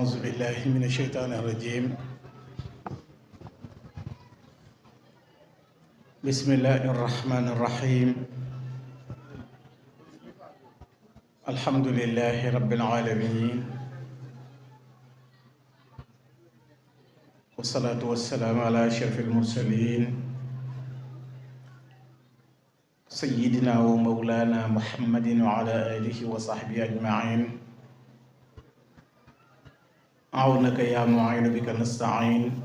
أعوذ بالله من الشيطان الرجيم بسم الله الرحمن الرحيم الحمد لله رب العالمين والصلاة والسلام على أشرف المرسلين سيدنا ومولانا محمد وعلى آله وصحبه أجمعين عونك يا معين بك نستعين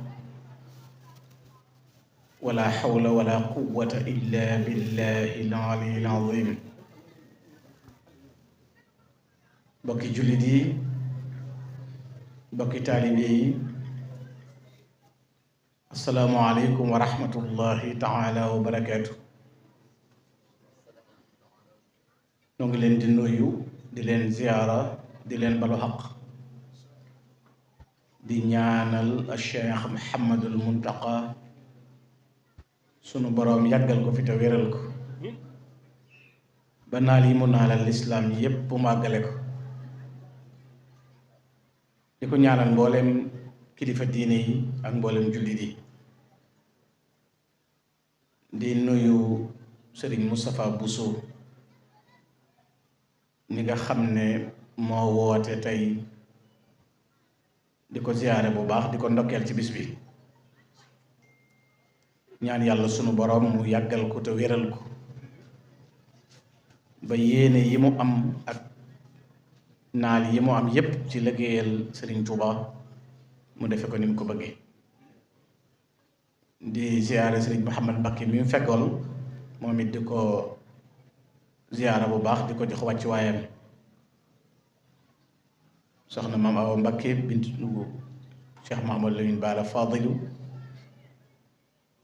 ولا حول ولا قوة إلا بالله العلي العظيم بكي جلدي بكي تالبي السلام عليكم ورحمة الله تعالى وبركاته نونغي لين دي نويو دي لين زيارة دي لين بالو حق di ñaanal Cheikh Mouhamadul Muntaqa sunu boroom yàggal ko fi te wéral ko ba naal yi mu naalal lislaam yépp bu màggale ko di ko ñaanal mbooleem kilifa diine yi ak mbooleem jullit yi di nuyu Sëriñ Moustapha Bousso ni nga xam ne moo woote tey di ko ziyaare bu baax di ko ndokkeel ci bis bi ñaan yàlla sunu boroom mu yàggal ko te wéral ko ba yéene yi mu am ak naal yi mu am yépp ci liggéeyal Sëriñ Tuuba mu defe ko ni mu ko bëggee di ziyaare Sëriñ Mouhamad Mbakke mi mu fekkool moom it di ko ziyaara bu baax di ko jox wàcc waayam soxna maam Awa Mbakke bintu Cheikh Mahamadou Lamine Bara Fadilu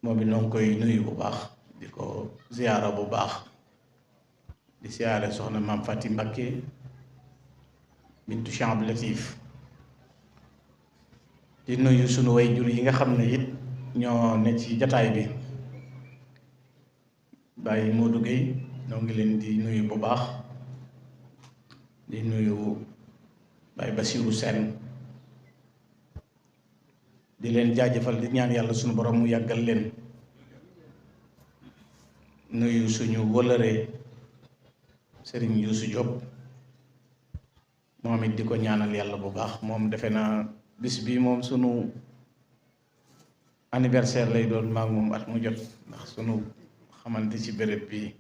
moom it noo ngi koy nuyu bu baax di ko ziyaara bu baax di ziyaare soxna maam Fati Mbakke bintu Cheikh Abdou Latif di nuyu sunu way jur yi nga xam ne it ñoo ne ci jataay bi Baye Modou Gueye noo ngi leen di nuyu bu baax di nuyu Baye Bassirou Sène di leen jaajëfal di ñaan yàlla suñu borom mu yàggal leen nuyu suñu wëlëree Serigne Youssou Diop moom it di ko ñaanal yàlla bu baax moom defe naa bis bi moom sunu anniversaire lay doon maag moom at mu jot ndax sunu xamante ci béréb bi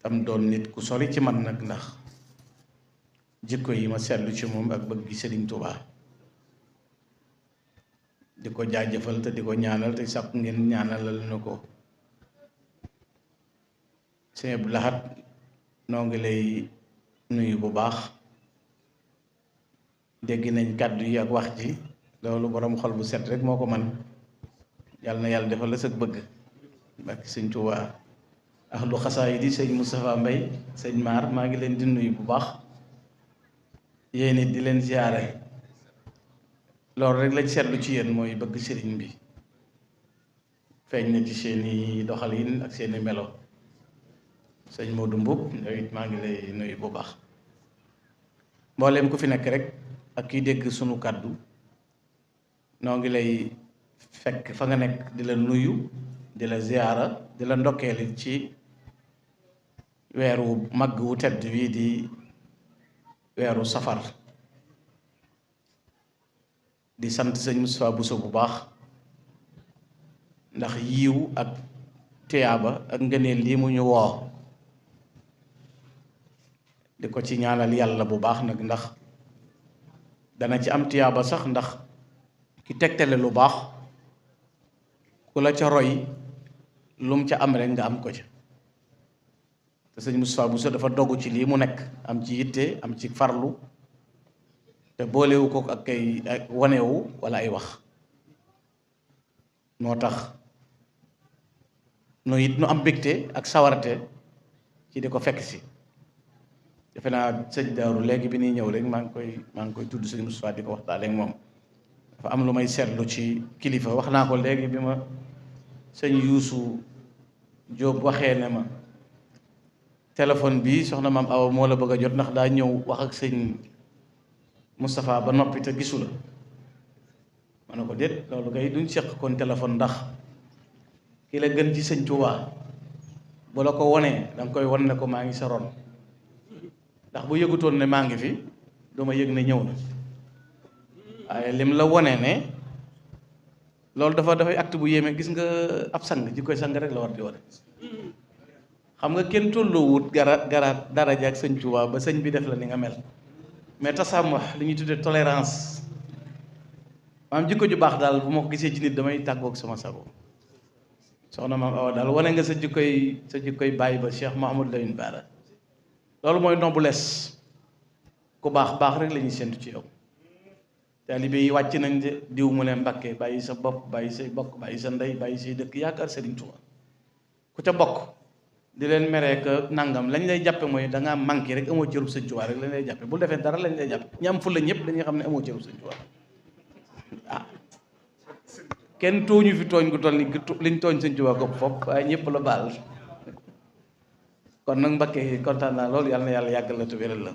tam doon nit ku sori ci man nag ndax jikko yi ma seetlu ci moom ak bëgg gi Sëriñ Tuubaa di ko jaajëfal te di ko ñaanal te sàkk ngeen ñaanalal na ko Sëñ Abdou Lahad noo ngi lay nuyu bu baax dégg nañ kàddu yi ak wax ji loolu borom xol bu set rek moo ko man yàlla na yàlla defal la sëg bëgg barke Sëñ Tuubaa ahlu xasaayid yi sëñ Moustapha Mbay sëñ Maar maa ngi leen di nuyu bu baax yéen it di leen ziyaare loolu rek lañ seetlu ci yéen mooy bëgg sëriñ bi feeñ na ci seeni doxalin ak seeni melo sëñ Modou Mboub yow it maa ngi lay nuyu bu baax mbooleem ku fi nekk rek ak kiy dégg sunu kàddu noo ngi lay fekk fa nga nekk di la nuyu di la ziyaara di la ndokkeel ci weeru màgg wu tedd wi di weeru safar di sant sëñ Moustapha Bousso bu baax ndax yiiw ak tiyaaba ak ngëneel lii mu ñu woo di ko ci ñaanal yàlla bu baax nag ndax dana ci am tiyaaba sax ndax ki tegtale lu baax ku la ca roy lum ca am rek nga am ko ca te sëñ Moustapha Bousso dafa dogu ci lii mu nekk am ci yitte am ci farlu te boolewu ko ak ay wanewu wala ay wax moo tax nu it nu am mbégte ak sawarte ci di ko fekk si defe naa sëñ Daaru léegi bi ñuy ñëw rek maa ngi koy tudd sëñ Moustapha di ko waxtaan ak moom dafa am lu may seetlu ci kilifa wax naa ko léegi bi ma sëñ Youssou Diop waxee ne ma téléphone bi soxna maam Awa moo la bëgg a jot ndax daa ñëw wax ak sëñ Moustapha ba noppi te gisu la ma ne ko déet loolu kay duñ seq kon téléphone ndax ki la gën ci sëñ Tuubaa bu la ko wonee danga koy won ne ko maa ngi sa ron ndax bu yëgutoon ne maa ngi fi duma yëg ne ñëw na waaye lim la wone ne loolu dafay acte bu yéeme. gis nga ab sang ji koy sang rek la war di wane. xam nga kenn tolloowut garaat daraja ak sëñ Tuubaa ba sëñ bi def la ni nga mel, mais tasamuh li ñuy tuddee tolérance maam jikko ju baax daal bu ma ko gisee ci nit damay tàggoog sama sago. soxna maam Awa daal wane nga sa jikkoy bàyyi ba Cheikh Mouhamadou Lamine Bara. loolu mooy noblesse. ku baax rek la ñuy séntu ci yow. taalibe yi wàcc nañ de diw mu ne Mbakke bàyyi sa bopp bàyyi say bokk bàyyi sa ndey bàyyi say dëkk yaakaar Sëriñ Tuubaa ku ca bokk di leen meree que nangam lañ lay jàppe mooy da ngaa manqué rek amoo cërub Sëriñ Tuubaa rek lañ lay jàppe bul defee dara lañ lay jàppe ñi am fulla ñëpp dañuy xam ne amoo cërub Sëriñ Tuubaa. kenn tooñu fi tooñ gu toll ni liñ tooñ Sëriñ Tuubaa gopp fopp waaye ñëpp la baal. kon nag Mbakke kontaan naa loolu yàlla na yàlla yàggal la te wéral la.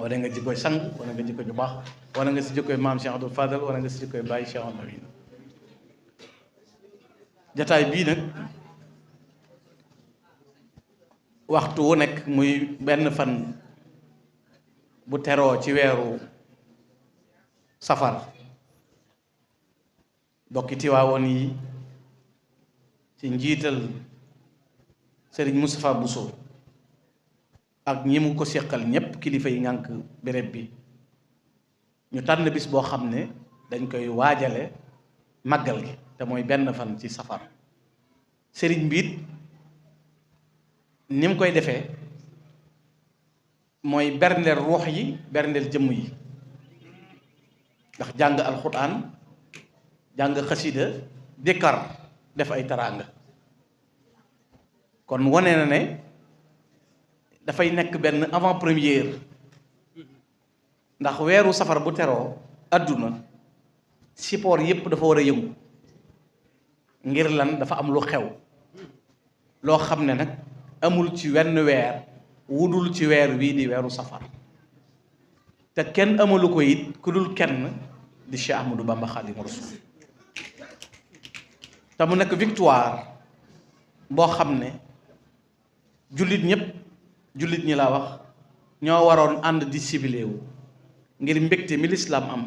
wane nga jikkoy sang wane nga jikko ju baax wane nga si jikkoy maam Cheikh Abdoul Fadal wane nga si jikkoy Baye Cheikh Lamine. jataay bii nag waxtu wu nekk muy benn fan bu teroo ci weeru safar bokki Tiwaawoon yi ci njiital Serigne Moustapha Bousso ak ñi mu ko seqal ñépp kilifa yi ngànk béréb bi ñu tànn bis boo xam ne dañ koy waajale màggal gi te mooy benn fan ci safar. sëriñ bi it ni mu koy defee mooy berndeel ruux yi berndeel jëmm yi ndax jàng alxuraan jàng xasida dikkar def ay taraanga kon wane na ne dafay nekk benn avant première ndax weeru safar bu teroo àdduna support yépp dafa war a yëngu ngir lan dafa am lu xew loo xam ne nag amul ci wenn weer wudul ci weer wii di weeru safar te kenn amalu ko it ku dul kenn di Cheikh Ahmadou Bamba Xaadimu Rasuul te mu nekk victoire boo xam ne jullit ñi laa wax ñoo waroon ànd di civilé wu ngir mbégte mi lislaam am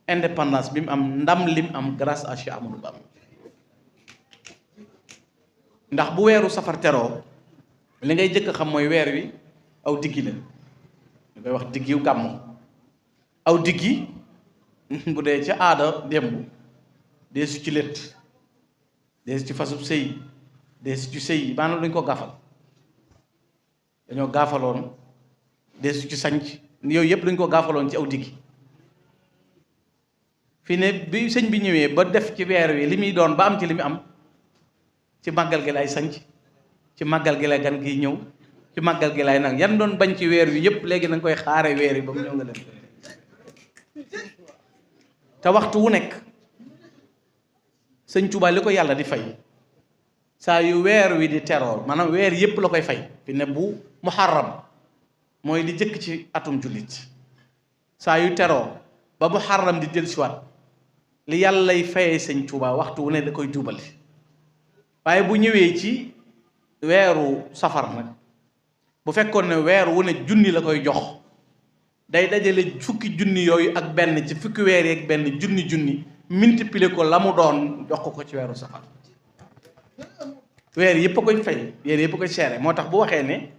indépendance bi mu am ndam lim am grâce à Cheikh Ahmadou Bamba ndax bu weeru safar teroo li ngay jëkk xam mooy weer wi aw diggi la ñu koy wax diggiw gàmmu aw diggi bu dee ca aada démb dee su ci létt dee su ci fasub sëy dee su ci sëy maanaam dañ ko gafal dañoo gaafaloon dee su ci sanc yooyu yëpp dañ ko gaafaloon ci aw diggi fii ne bi sëñ bi ñëwee ba def ci weer wi li muy doon ba am ci li mu am ci màggal gi lay sanc ci màggal gi lay gan gi ñëw ci màggal gi lay nag yan doon bañ ci weer wi yëpp léegi nañ koy xaare weer wi ba mu ñëw nga def te waxtu wu nekk sëñ Tuubaa li ko yàlla di fay saa yu weer wi di teroo maanaam weer yëpp la koy fay fi ne bu muharram mooy li jëkk ci atum jullit saa yu teroo ba muharram di jël siwaat li yàlla lay fayee sëñ Tuubaa waxtu wu ne da koy jubali waaye bu ñëwee ci weeru safar nag bu fekkoon ne weer wu ne junni la koy jox day dajale fukki junni yooyu ak benn ci fukki weer yi ak benn junni multiplier ko la mu doon jox ko ci weeru safar weer yëpp a koy fay weer yëpp a koy seere moo tax bu waxee ne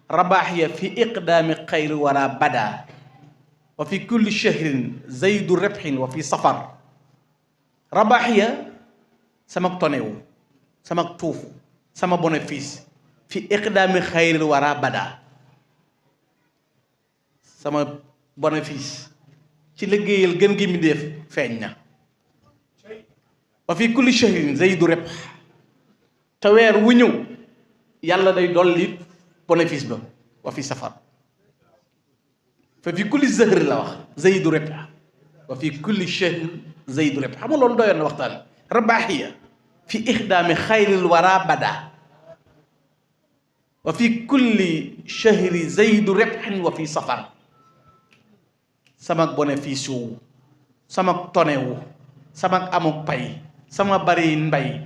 rabaaxiya fi iqdaami xayri wara bada wa fi kulli shahrin zaydu rebxin wa fi safar rabaaxiya sama tonewu sama tuufu sama bénéfice fi iqdaami xayri wara bada sama bénéfice ci liggéeyal gën gi mi def feeñ na wa fi kulli shahrin zaydu rebx te weer wu ñëw yàlla day dolli bénéfice ba wa fi safar fa fi kulli zahri la wax zaydu rebx wa fi kulli shahr zaydu rebx xam nga loolu doyoon na waxtaan rabaaxiya fi ixdaami xayril wara bada wa fi kulli shahri zaydu rebxin wa fi safar sama bénéfice wu sama tonewu sama amuk pay sama bari mbay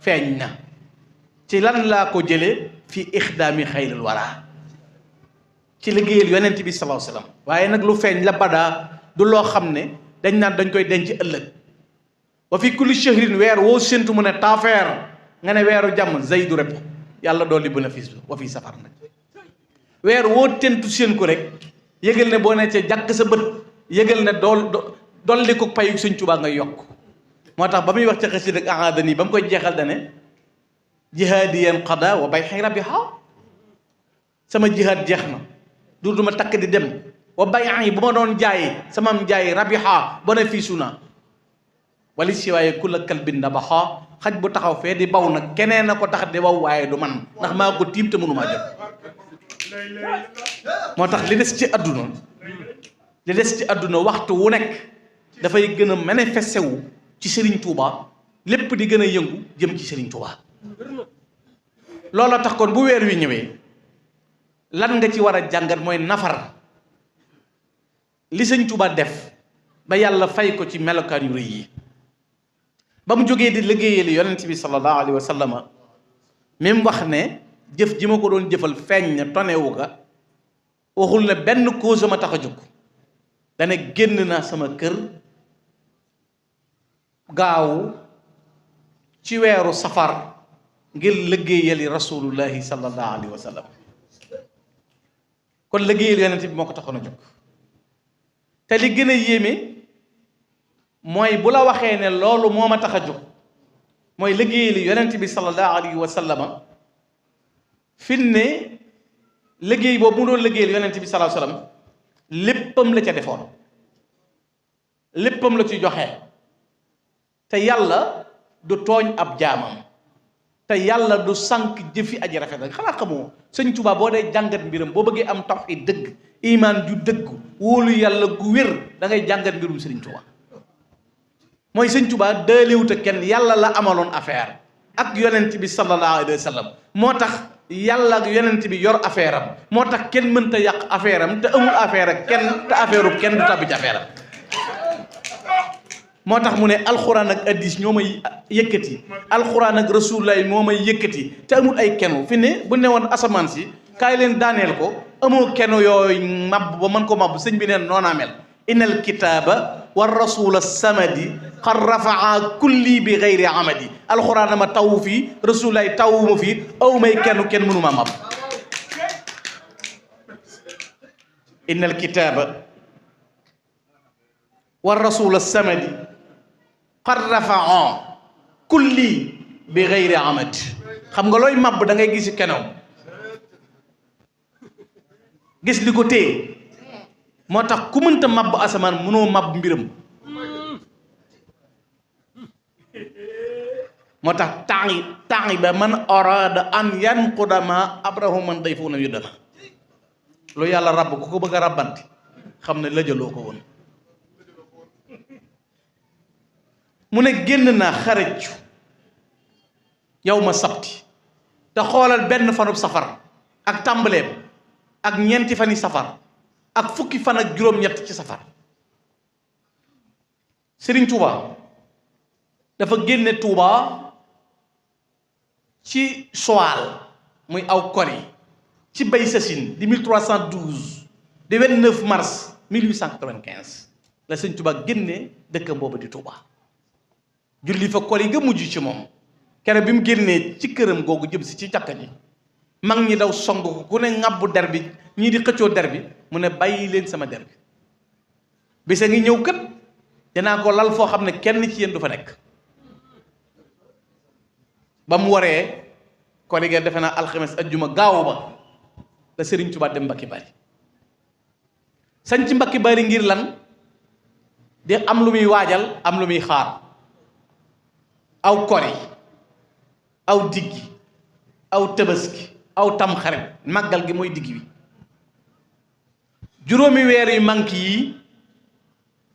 feeñ na ci lan laa ko jële fi ixdaami xayril wara ci liggéeyal yonent bi sallallahu alayhi wasallam waaye nag lu feeñ la badaa du loo xam ne dañ naan dañ koy denc ëllëg wa fi kulli shahrin weer woo séntu mu ne taafeer nga ne weeru jàmm zaydu rep yàlla dolli bénéfice bi wa fi safar nag weer woo tentu seen ko rek yëgal ne boo ne ca jàkk sa bët yëgal ne dolli ko payu Sëñ Tuubaa nga yokk moo tax ba muy wax ca xasida ak ahadani ba mu koy jeexal dane jihaadiyan qada wa bay xay rabiha sama jihaad jeex na duma takk di dem wa bay ay bu ma doon jaay sama jaay rabiha bénéfice na wali si waaye ku la kalbin nabaxa xaj bu taxaw fee di baw nag keneen na ko tax di baw waaye du man ndax maa ko tiim te mënumaa jot moo tax li des ci àdduna waxtu wu nekk dafay gën a manifesté wu ci Serigne Touba lépp di gën a yëngu jëm ci Serigne Touba loola tax kon bu weer wi ñëwee lan nga ci war a jàngat mooy nafar li Sëñ Touba def ba yàlla fay ko ci melokaan yu rëy yi ba mu jógee di liggéeyal yonent bi sallallahu alayhi wa sallama même wax ne jëf ji ma ko doon jëfal feeñ na tonewu ga waxul ne benn cause ma tax a jóg dana génn naa sama kër gaawu ci weeru safar ngir liggéeyali rasulullahi sallallahu alayhi wa sallam kon liggéeyal yonent bi moo ko taxoon a jóg te li gën a yéeme mooy bu la waxee ne loolu moo ma tax a jóg mooy liggéeyali yonent bi sallallahu alayhi wa sallama fi ne liggéey boobu mu doon liggéeyal yonent bi sallallahu alayhi wa sallam léppam la ca defoon léppam la ci joxe te yàlla du tooñ ab jaamam te yàlla du sànq jëfi aji rafet rek xanaa xamoo Sëñ Tuubaa boo dee jàngat mbiram boo bëggee am tawhiid dëgg imaan ju dëgg wóolu yàlla gu wér da ngay jàngat mbirum Sëriñ Tuubaa mooy Sëñ Tuubaa daaliwuta kenn yàlla la amaloon affaire ak yonent bi sallallahu alayhi wa sallam moo tax yàlla ak yonent bi yor affaire am moo tax kenn mënta yàq affaire am te amul affaire ak kenn te affaire u kenn du tàbbi ci affaire am moo tax mu ne alxuraan ak addis ñoo may yëkkati alxuraan ak rasulullaay moo may yëkkati te amul ay kenu fi ne bu ne woon asamaan si kaay leen daaneel ko amoo kenu yooyu mab ba mën ko mab sëñ bi neen noonaa mel innal kitaaba wa rasula samadi xar rafaa kulli bi gayri amadi alxuraan ma taw fii rasulullaay tawuma fii aw may kenn mënuma mab innal kitaaba wa rasula samadi xar rafaa kulli bi gayri amadi xam nga looy mab da ngay gis kenaw gis li ko téye moo tax ku mënta mab asamaan mënoo mab mbiram moo tax temps ba man arada an yanquda ma abrahu man day funa yuddana lu yàlla rabb ku ko bëgg a rabbanti xam ne lëjaloo ko woon mu ne génn naa xaraju yow ma sabti te xoolal benn fanub safar ak tàmbaleem ak ñeenti fani safar ak fukki fan ak juróom-ñett ci safar Serigne Touba dafa génne Touba ci Soal muy aw kori ci bay sasin di 1312 di 29 mars 1895 la Serigne Touba génne dëkkam boobu di Touba julli fa kori ga mujj ci moom kere bi mu génnee ci këram googu jëm si ci jàkka ji mag ñi daw song ko ku ne ŋàbbu der bi ñii di xëccoo der bi mu ne bàyyi leen sama der bi bisa ngi ñëw kat dinaa ko lal foo xam ne kenn ci yéen du fa nekk ba mu waree collègue defe naa alxames ajjuma gaaw ba la Serigne Touba dem Mbacke Bari sañ ci Mbacke Bari ngir lan di am lu muy waajal am lu muy xaar aw kori aw diggi aw tabaski aw tamxarit màggal gi mooy digg wi juróomi weer yu manque yi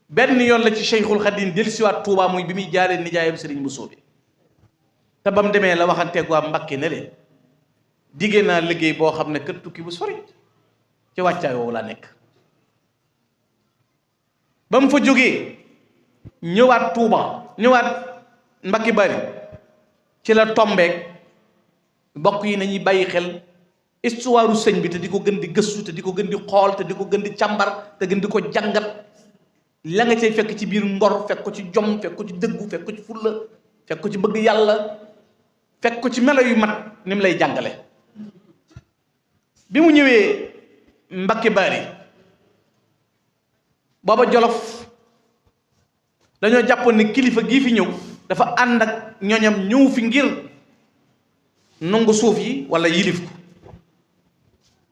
benn yoon la ci Cheikhul Khadim dellusiwaat Touba muy bi muy jaaree nijaayam Serigne Bousso bi te ba mu demee la waxanteeg waa Mbàkke ne leen diggée naa liggéey boo xam ne kër tukki bu sori ci wàccaay woowu laa nekk ba mu fa jógee ñëwaat Touba ñëwaat Mbacke Bari ci la tombeek bokk yi nañuy bàyyi xel histoire sëñ bi te di ko gën di gëstu te di ko gën di xool te di ko gën di càmbar te gën di ko jàngat la nga cay fekk ci biir ngor fekk ko ci jom fekk ko ci dëggu fekk ko ci fulla fekk ko ci bëgg yàlla fekk ko ci melo yu mat ni mu lay jàngale. bi mu ñëwee Mbacke Bari booba Jolof dañoo jàppoon ne kilifa gii fi ñëw dafa ànd ak ñoñam ñëw fi ngir nangu suuf yi wala yilif ko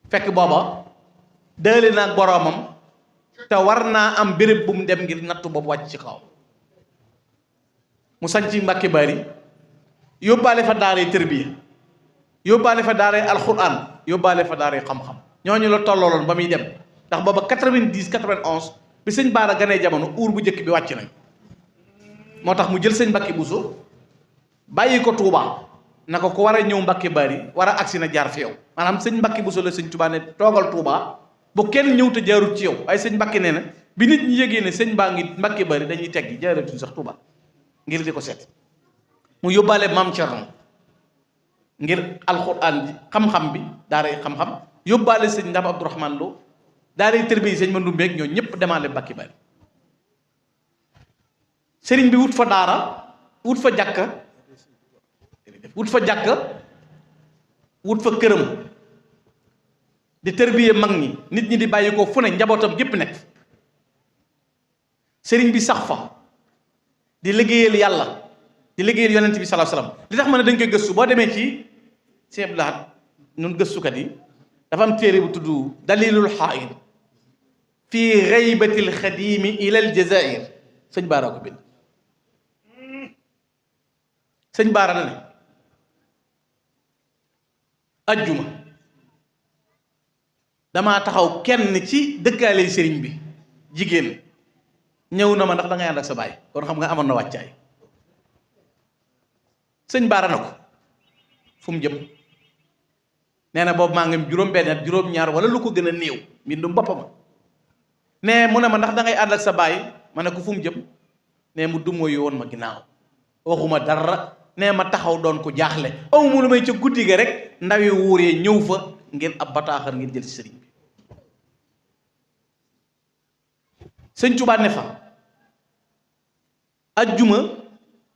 fekk booba dële na ak boroomam te war naa am béréb bu mu dem ngir nattu boobu wàcc ci kaw mu sañ ci Mbacke Bari yóbbaale fa daaree tërbiya yóbbaale fa daaree alxuraan yóbbaale fa daaree xam-xam ñooñu la tollooloon ba muy dem ndax booba 90 91 bi sëñ Baara ganee jamono uur bu njëkk bi wàcc nañ moo tax mu jël sëñ Mbacke Bousso bàyyi ko Touba na ko war a ñëw Mbacke Bari war a agsi na jaar fi yow maanaam sëñ Mbacke Bousso la sëñ Touba ne toogal Touba bu kenn ñëw te jaarut ci yow waaye sëñ Mbacke nee na bi nit ñi yëgee ne sëñ baa ngi Mbacke Bari dañuy teggi jaaratuñ sax Touba ngir di ko seet mu yóbbaale maam Thierno ngir alxuraan bi xam-xam bi daaray xam-xam yóbbaale sëñ Ndam Abdourahmane Lo daaray tërbiya sëñ Mandou Mbeeg ñoo ñëpp demaale Mbacke Bari sëriñ bi wut fa daara wut fa jàkka wut fa këram di tërbiye mag ñi nit ñi di bàyyi ko fu ne njabootam gépp nekk sëriñ bi sax fa di liggéeyal yàlla di liggéeyal yonent bi sallallahu alayhi wasallam li tax ma ne dañ koy gëstu boo demee ci Sëñ Abdou Lahad ñun gëstukat yi dafa am téere bu tudd dalilul xaayir fii xaybatil xadimi ilal jazair sëñ Baara ko bind sëñ Baara na ne ajjuma damaa taxaw kenn ci dëkkaale sëriñ bi jigéen ñëw na ma ndax da ngay ànd ak sa baay kon xam nga amoon na wàccaay sëñ Baara na ko fu mu jëm nee na boobu maa ngi juróom-benn at juróom-ñaar wala lu ko gën a néew mbindum boppam ne mu ne ma ndax da ngay ànd ak sa baay ma ne ko fu mu jëm ne mu dumoo yi woon ma ginnaaw waxuma dara nee ma taxaw doon ko jaaxle aw mu lu may ca guddi ga rek ndawi wuuree ñëw fa ngir ab bataaxar ngir jël ci sëriñ bi sëñ Tuubaa ne fa ajjuma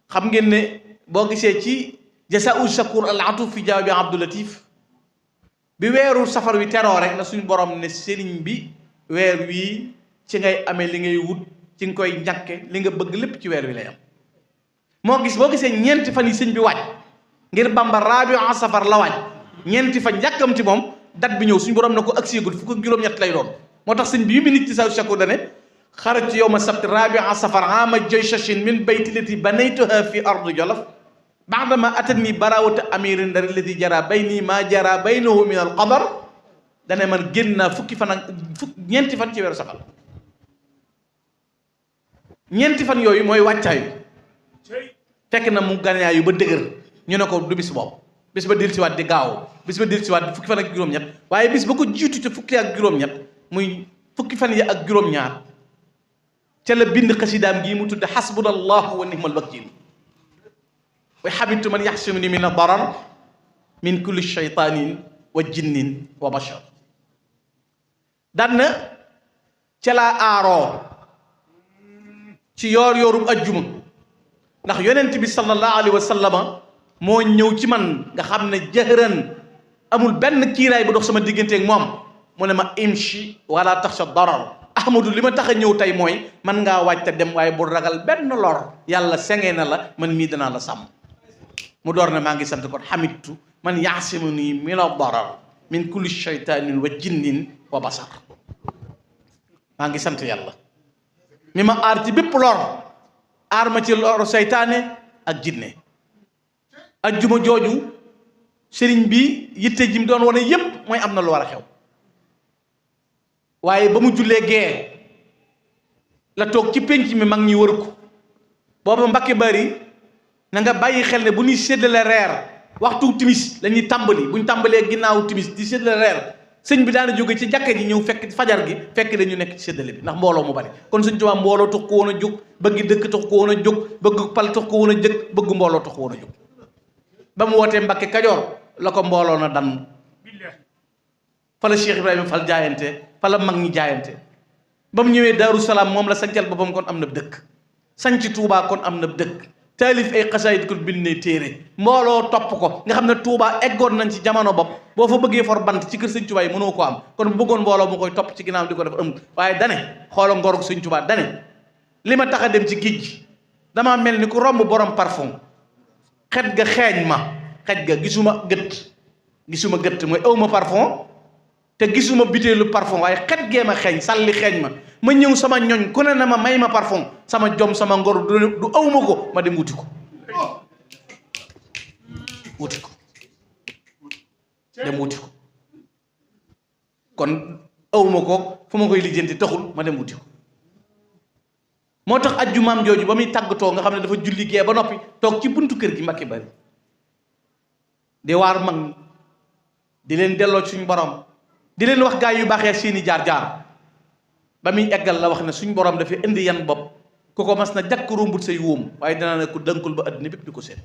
xam ngeen ne boo gisee ci jasaa'u shakur al atuf fi jawaabi Abdou Latif bi weeru safar wi teroo rek la suñu borom ne sëriñ bi weer wii ci ngay amee li ngay wut ci nga koy ñàkke li nga bëgg lépp ci weer wi lay am moo gis boo gisee ñeenti fan yi sëñ bi waaj ngir Bamba rabiu safar la waaj ñeenti fan yàkkamti moom dat bi ñëw suñu borom na ko agseegul fukk ak juróom-ñett lay doon moo tax sëñ bi yu mu nit ci sa shakur dane xarajtu yawma sabt rabiu safar ama jayshin min bayti lati banaytuha fi ardi Jolof baadama atani barawata amirin dari lati jara bayni ma jara baynahu min al qadar dane man génn naa fukki fan ak ñeenti fan ci weeru safar ñeenti fan yooyu mooy wàccaayu fekk na mu ganyaa yu ba dëgër ñu ne ko du bis boobu bis ba dil siwaat di gaaw bis ba dil siwaat di fukki fan ak juróom-ñett waaye bis ba ko jiitu ca fukki ak juróom-ñett muy fukki fan yi ak juróom-ñaar ca la bind xasidaam gii mu tudde xasbunallahu wa nihmal wakiil wa xabitu man yaxsimuni min ad-darar min kulli shaytanin wa jinnin wa bashar daan na ca laa aaroo ci yoor yoorub ajjuma ndax yonent bi sallallahu alayhi wa sallama moo ñëw ci man nga xam ne jëhran amul benn kiiraay bu dox sama digganteeg moom mu ne ma imshi wala taxsha darar ahmadu li ma tax a ñëw tey mooy man ngaa waaj te dem waaye bul ragal benn lor yàlla sengee na la man mii danaa la sàmm mu door ne maa ngi sant kon xamitu man yaasimuni min ad-darar min kulli shaytanin wa jinnin wa basar maa ngi sant yàlla mi ma aar ci bépp lor aar ma ci loru seytaane ak jinne ajjuma jooju sëriñ bi yitte ji mu doon wane yépp mooy am na lu war a xew waaye ba mu jullee gee la toog ci pénc mi mag ñi wër ko booba Mbacke Bari na nga bàyyi xel ne bu ñuy séddale reer waxtu timis la ñuy tàmbali bu ñu tàmbalee ginnaaw timis di séddale reer sëñ bi daana jóge ci jàkka ji ñëw fekk fajar gi fekk dañu nekk ci séddale bi ndax mbooloo mu bari kon Sëñ Tuubaa mbooloo tax ko woon a jóg bëgg dëkk tax ko woon a jóg bëgg pal tax ko woon a jëkk bëgg mbooloo tax ko woon a jóg ba mu wootee Mbàkke Kajoor la ko mbooloo na dan fa la Cheikh Ibrahima Fall jaayante fa la mag ñi jaayante ba mu ñëwee Daaru Salaam moom la sancal boppam kon am na dëkk sanc Tuubaa kon am na dëkk taalif ay xasaayid ko bind ne téere mbooloo topp ko nga xam ne Touba eggoon nañ ci jamono bopp boo fa bëggee for bant ci kër Sëñ Tuubaa yi mënoo ko am kon bu bëggoon mbooloo mu koy topp ci ginnaaw di ko def amul waaye dane xoola ngorug Sëñ Tuubaa dane li ma tax a dem ci géej gi damaa mel ni ku romb borom parfum xet ga xeeñ ma xet ga gisuma gëtt mooy awma parfum te gisuma bitéelu parfum waaye xet gee ma xeeñ salli xeeñ ma ñëw sama ñoñ ku ne na ma may ma parfum sama jom sama ngor du awma ko ma dem wuti ko dem wuti ko kon awma ko fu ma koy lijjanti taxul ma dem wuti ko moo tax ajjumaam jooju ba muy tàggatoo nga xam ne dafa julli gee ba noppi toog ci buntu kër gi Mbàkke Bari di waar mag ñi di leen delloo suñ borom di leen wax gaa yu baaxee seeni jaar-jaar ba muy eggal la wax ne suñ borom dafay indi yan bopp ku ko mas na jàkk rombut say wóom waaye danaa ne ku dënkul ba àddina bépp di ko seet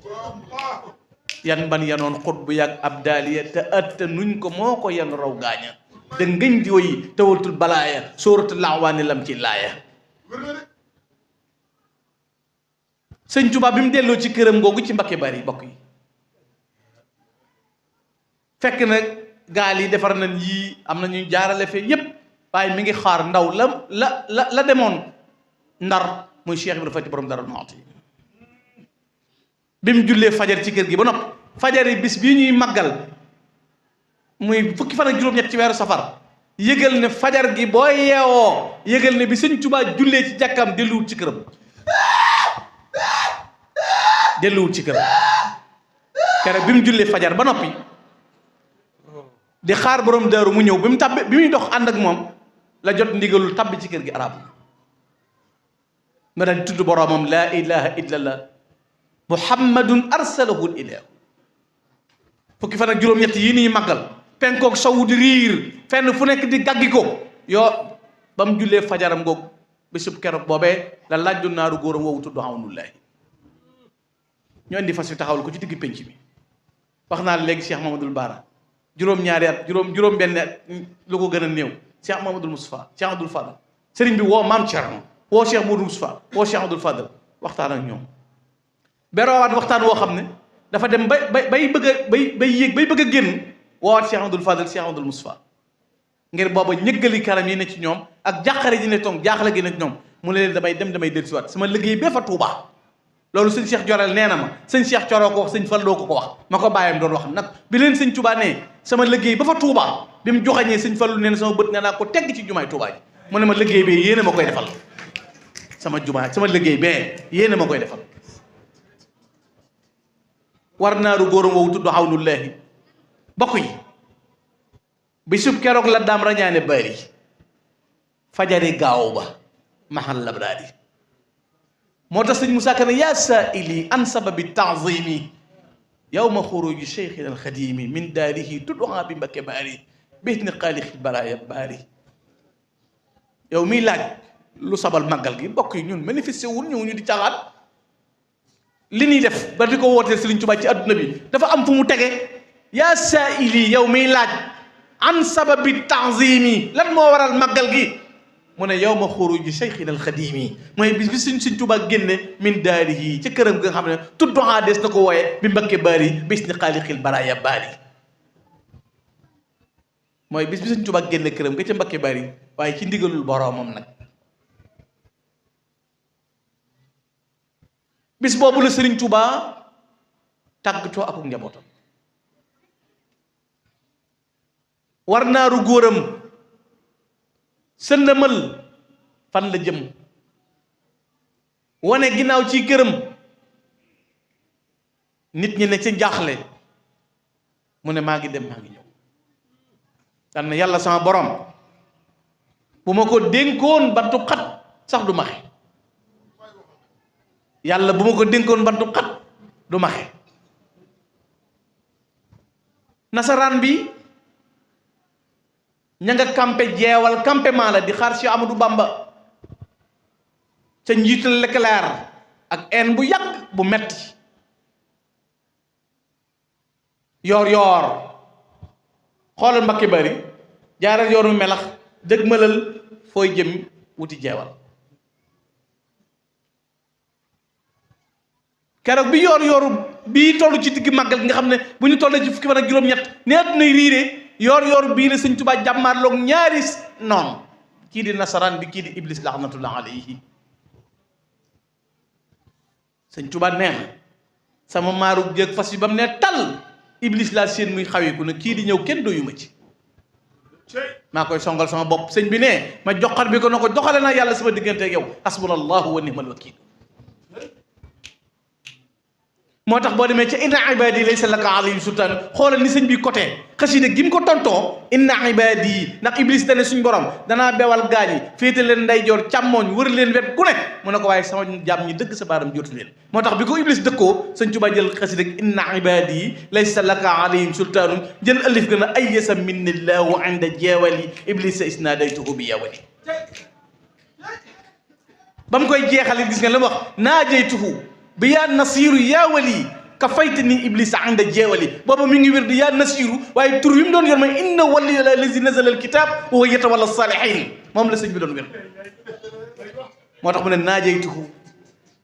yan ban yanoon xut bu yàgg ab daaliya te atta nuñ ko moo ko yan raw gaaña da ngëñ di woyi tawatul balaaya sóoratul laawaani lam ci laaya sëñ Tuubaa bi mu delloo ci këram googu ci Mbàkke Bari bokk yi fekk na gaal yi defar nañ yii am na ñuy jaarale fee yépp waaye mi ngi xaar ndaw la demoon Ndar muy Cheikh Ibrahima Fati borom Darou Mouhty bi mu jullee fajar ci kër gi ba nopp fajar yi bis bii ñuy màggal muy fukki fan ak juróom-ñett ci weeru safar yëgal ne fajar gi boo yeewoo yëgal ne bi sëñ Tuubaa jullee ci jàkkaam delluwut ci këram kere bi mu jullee fajar ba noppi di xaar borom daaru mu ñëw bi muy dox ànd ak moom la jot ndigalul tabbi ci kër gi arab nga daal di tudd boromam laa ilaha illallah muhammadun arsalahul ilahu fukki fan ak juróom-ñett yi nii màggal penkook sowu di riir fenn fu nekk di gàggi ko yoo ba mu jullee fajaram googu bésub keroog boobee la laaj du naaru góoram woowu tudd awnullahi ñoo indi fas yu taxawal ko ci digg penc mi wax naa léegi Cheikh Mamadou Bara juróom-ñaari at juróom benn at lu ko gën a néew Cheikh Mamadou Moustapha Cheikh Abdoul Fadal sëriñ bi woo Maam Thierno woo Cheikh Modou Moustapha woo Cheikh Abdoul Fadal waxtaan ak ñoom beroowaat waxtaan woo xam ne dafa dem bay bëgg a génn woowaat Cheikh Abdoul Fadal Cheikh Abdoul Moustapha ngir booba ñëggali karam yi ne ci ñoom ak jàqare ji ne toog jaaxle gi ne ci ñoom mu ne leen damay dellusiwaat sama liggéey bee fa Touba loolu sëñ Cheikh Jorel nee na ma sëñ Cheikh Coro ko wax sëñ Falloo ko wax ma ko bàyyam doon wax nag bi leen sëñ Touba nee sama liggéey ba fa Touba bi mu joxañee sëñ Fallu nee na sama bët nee naa ko tegg ci jumaay Touba ji mu ne ma liggéey bee yéene ma koy defal sama liggéey bee yéene ma koy defal war naaru góoram woowu tudd Awnullahi bokk yi bi sub keroog la daam rañaane bari fajari gaaw ba mahal labraari moo tax sëñ Musaa Ka ne yaa saa'ili an sababi ta'zimi yawma xuruji cheikhina alxadimi min daarihi tudduha bi Mbakke Baari bisni xaalixi baraaya baari yow miy laaj lu sabal màggal gi mbokk yi ñun manifesté wul ñëw ñu di caaxaan li ñuy def ba di ko wootee Sëriñ Tuubaa ci adduna bi dafa am fu mu tege yaa saa'ili yow miy laaj an sababi ta'zimi lan moo waral màggal gi mu ne yow ma xuruji cheikhina alxadimi mooy bis bi Sëriñ Tuubaa génne min daarihi ci këram nga xam ne tudduha des na ko wooye bi Mbakke Baari bis ni xaalixil baraaya baari mooy bis bi Sëriñ Tuubaa génne këram nga ca Mbakke Baari waaye ci ndigalul boroomam nag bis boobu la Sëriñ Tuubaa tàggatoo ak njabootam war naaru góoram sëndëmal fan la jëm wane ginnaaw ci këram nit ñi ne ci jaaxle mu ne maa ngi dem maa ngi ñëw daan na yàlla sama borom bu ma ko dénkoon bantu xat sax du maxe yàlla bu ma ko dénkoon bantu xat du maxe nasaraan bi ña nga campé jeewal campement la di xaar Cheikh Amadou Bamba ca njiital Leclerc ak en bu yàgg bu metti yoor xoolal Mbakke Bari jaaral yoonu melax dëgmalal fooy jëm wuti jeewal keroog bi yoor bii toll ci digg màggal gi nga xam ne bu ñu tollee ci fukki fan ak juróom-ñett ne addunay riire yoor bii la sëñ Tuubaa jàmmaarloog ñaari noonu kii di nasaraan bi kii di iblis laxnatullah alayhi sëñ Tuubaa nee na sama maaru jéeg fas yi ba mu ne tal iblis laa seen muy xawiku ne kii di ñëw kenn doyuma ci maa koy songal sama bopp sëñ bi ne ma joxar bi ko na ko doxale naa yàlla sama diggante ak yow hasbunallahu wa ni'mal wakiil moo tax boo demee ca inna ibadi laysa laka alayhim sultaan xoolal ni sëñ bi côté xasida gi mu ko tontoo inna ibadi ndax iblis dane suñ borom danaa bewal gaañi féete leen ndeyjoor càmmooñ wër leen wet ku ne mu ne ko waaye sama jàmm ñi dëgg sa baaram jotu leen moo tax bi ko iblis dëkkoo sëñ Tuubaa jël xasida gi inna ibadi laysa laka alayhim sultaanun jël alif gën a ayyasa minnillahu inda jeewali iblisa isnadaytuhu bi yawali ba mu koy jeexale gis nga la mu wax naajaytuhu bi yaa nasiru yaa wali ka fayta ni iblisa anda jeewali booba mi ngi wér di yaa nasiru waaye tur wi mu doon yor mooy inna waliya lazi nazala alkitab wa huwa yatawalla salihin moom la sëñ bi doon wér moo tax mu ne naajaytuhu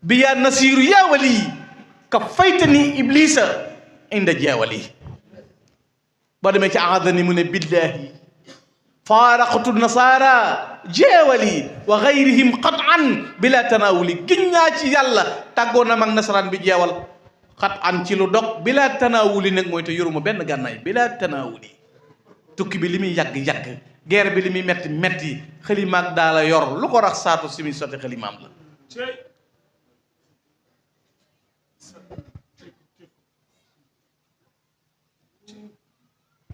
bi yaa nasiru yaa wali ka fayta ni iblisa inda jeewali boo demee ci aadani mu ne billahi faaraqtu nasara jeewali wa gayrihim qat'an bila tanawuli giñ naa ci yàlla tàggoo na mag nasaraan bi jeewal qat'an ci lu dog bila tanawuli nag mooy te yoruma benn gànnaay bila tanawuli tukki bi li muy yàgg-yàgg guerre bi li muy metti metti xalimaag daa la yor lu ko rax saatu si muy sotti xalimaam la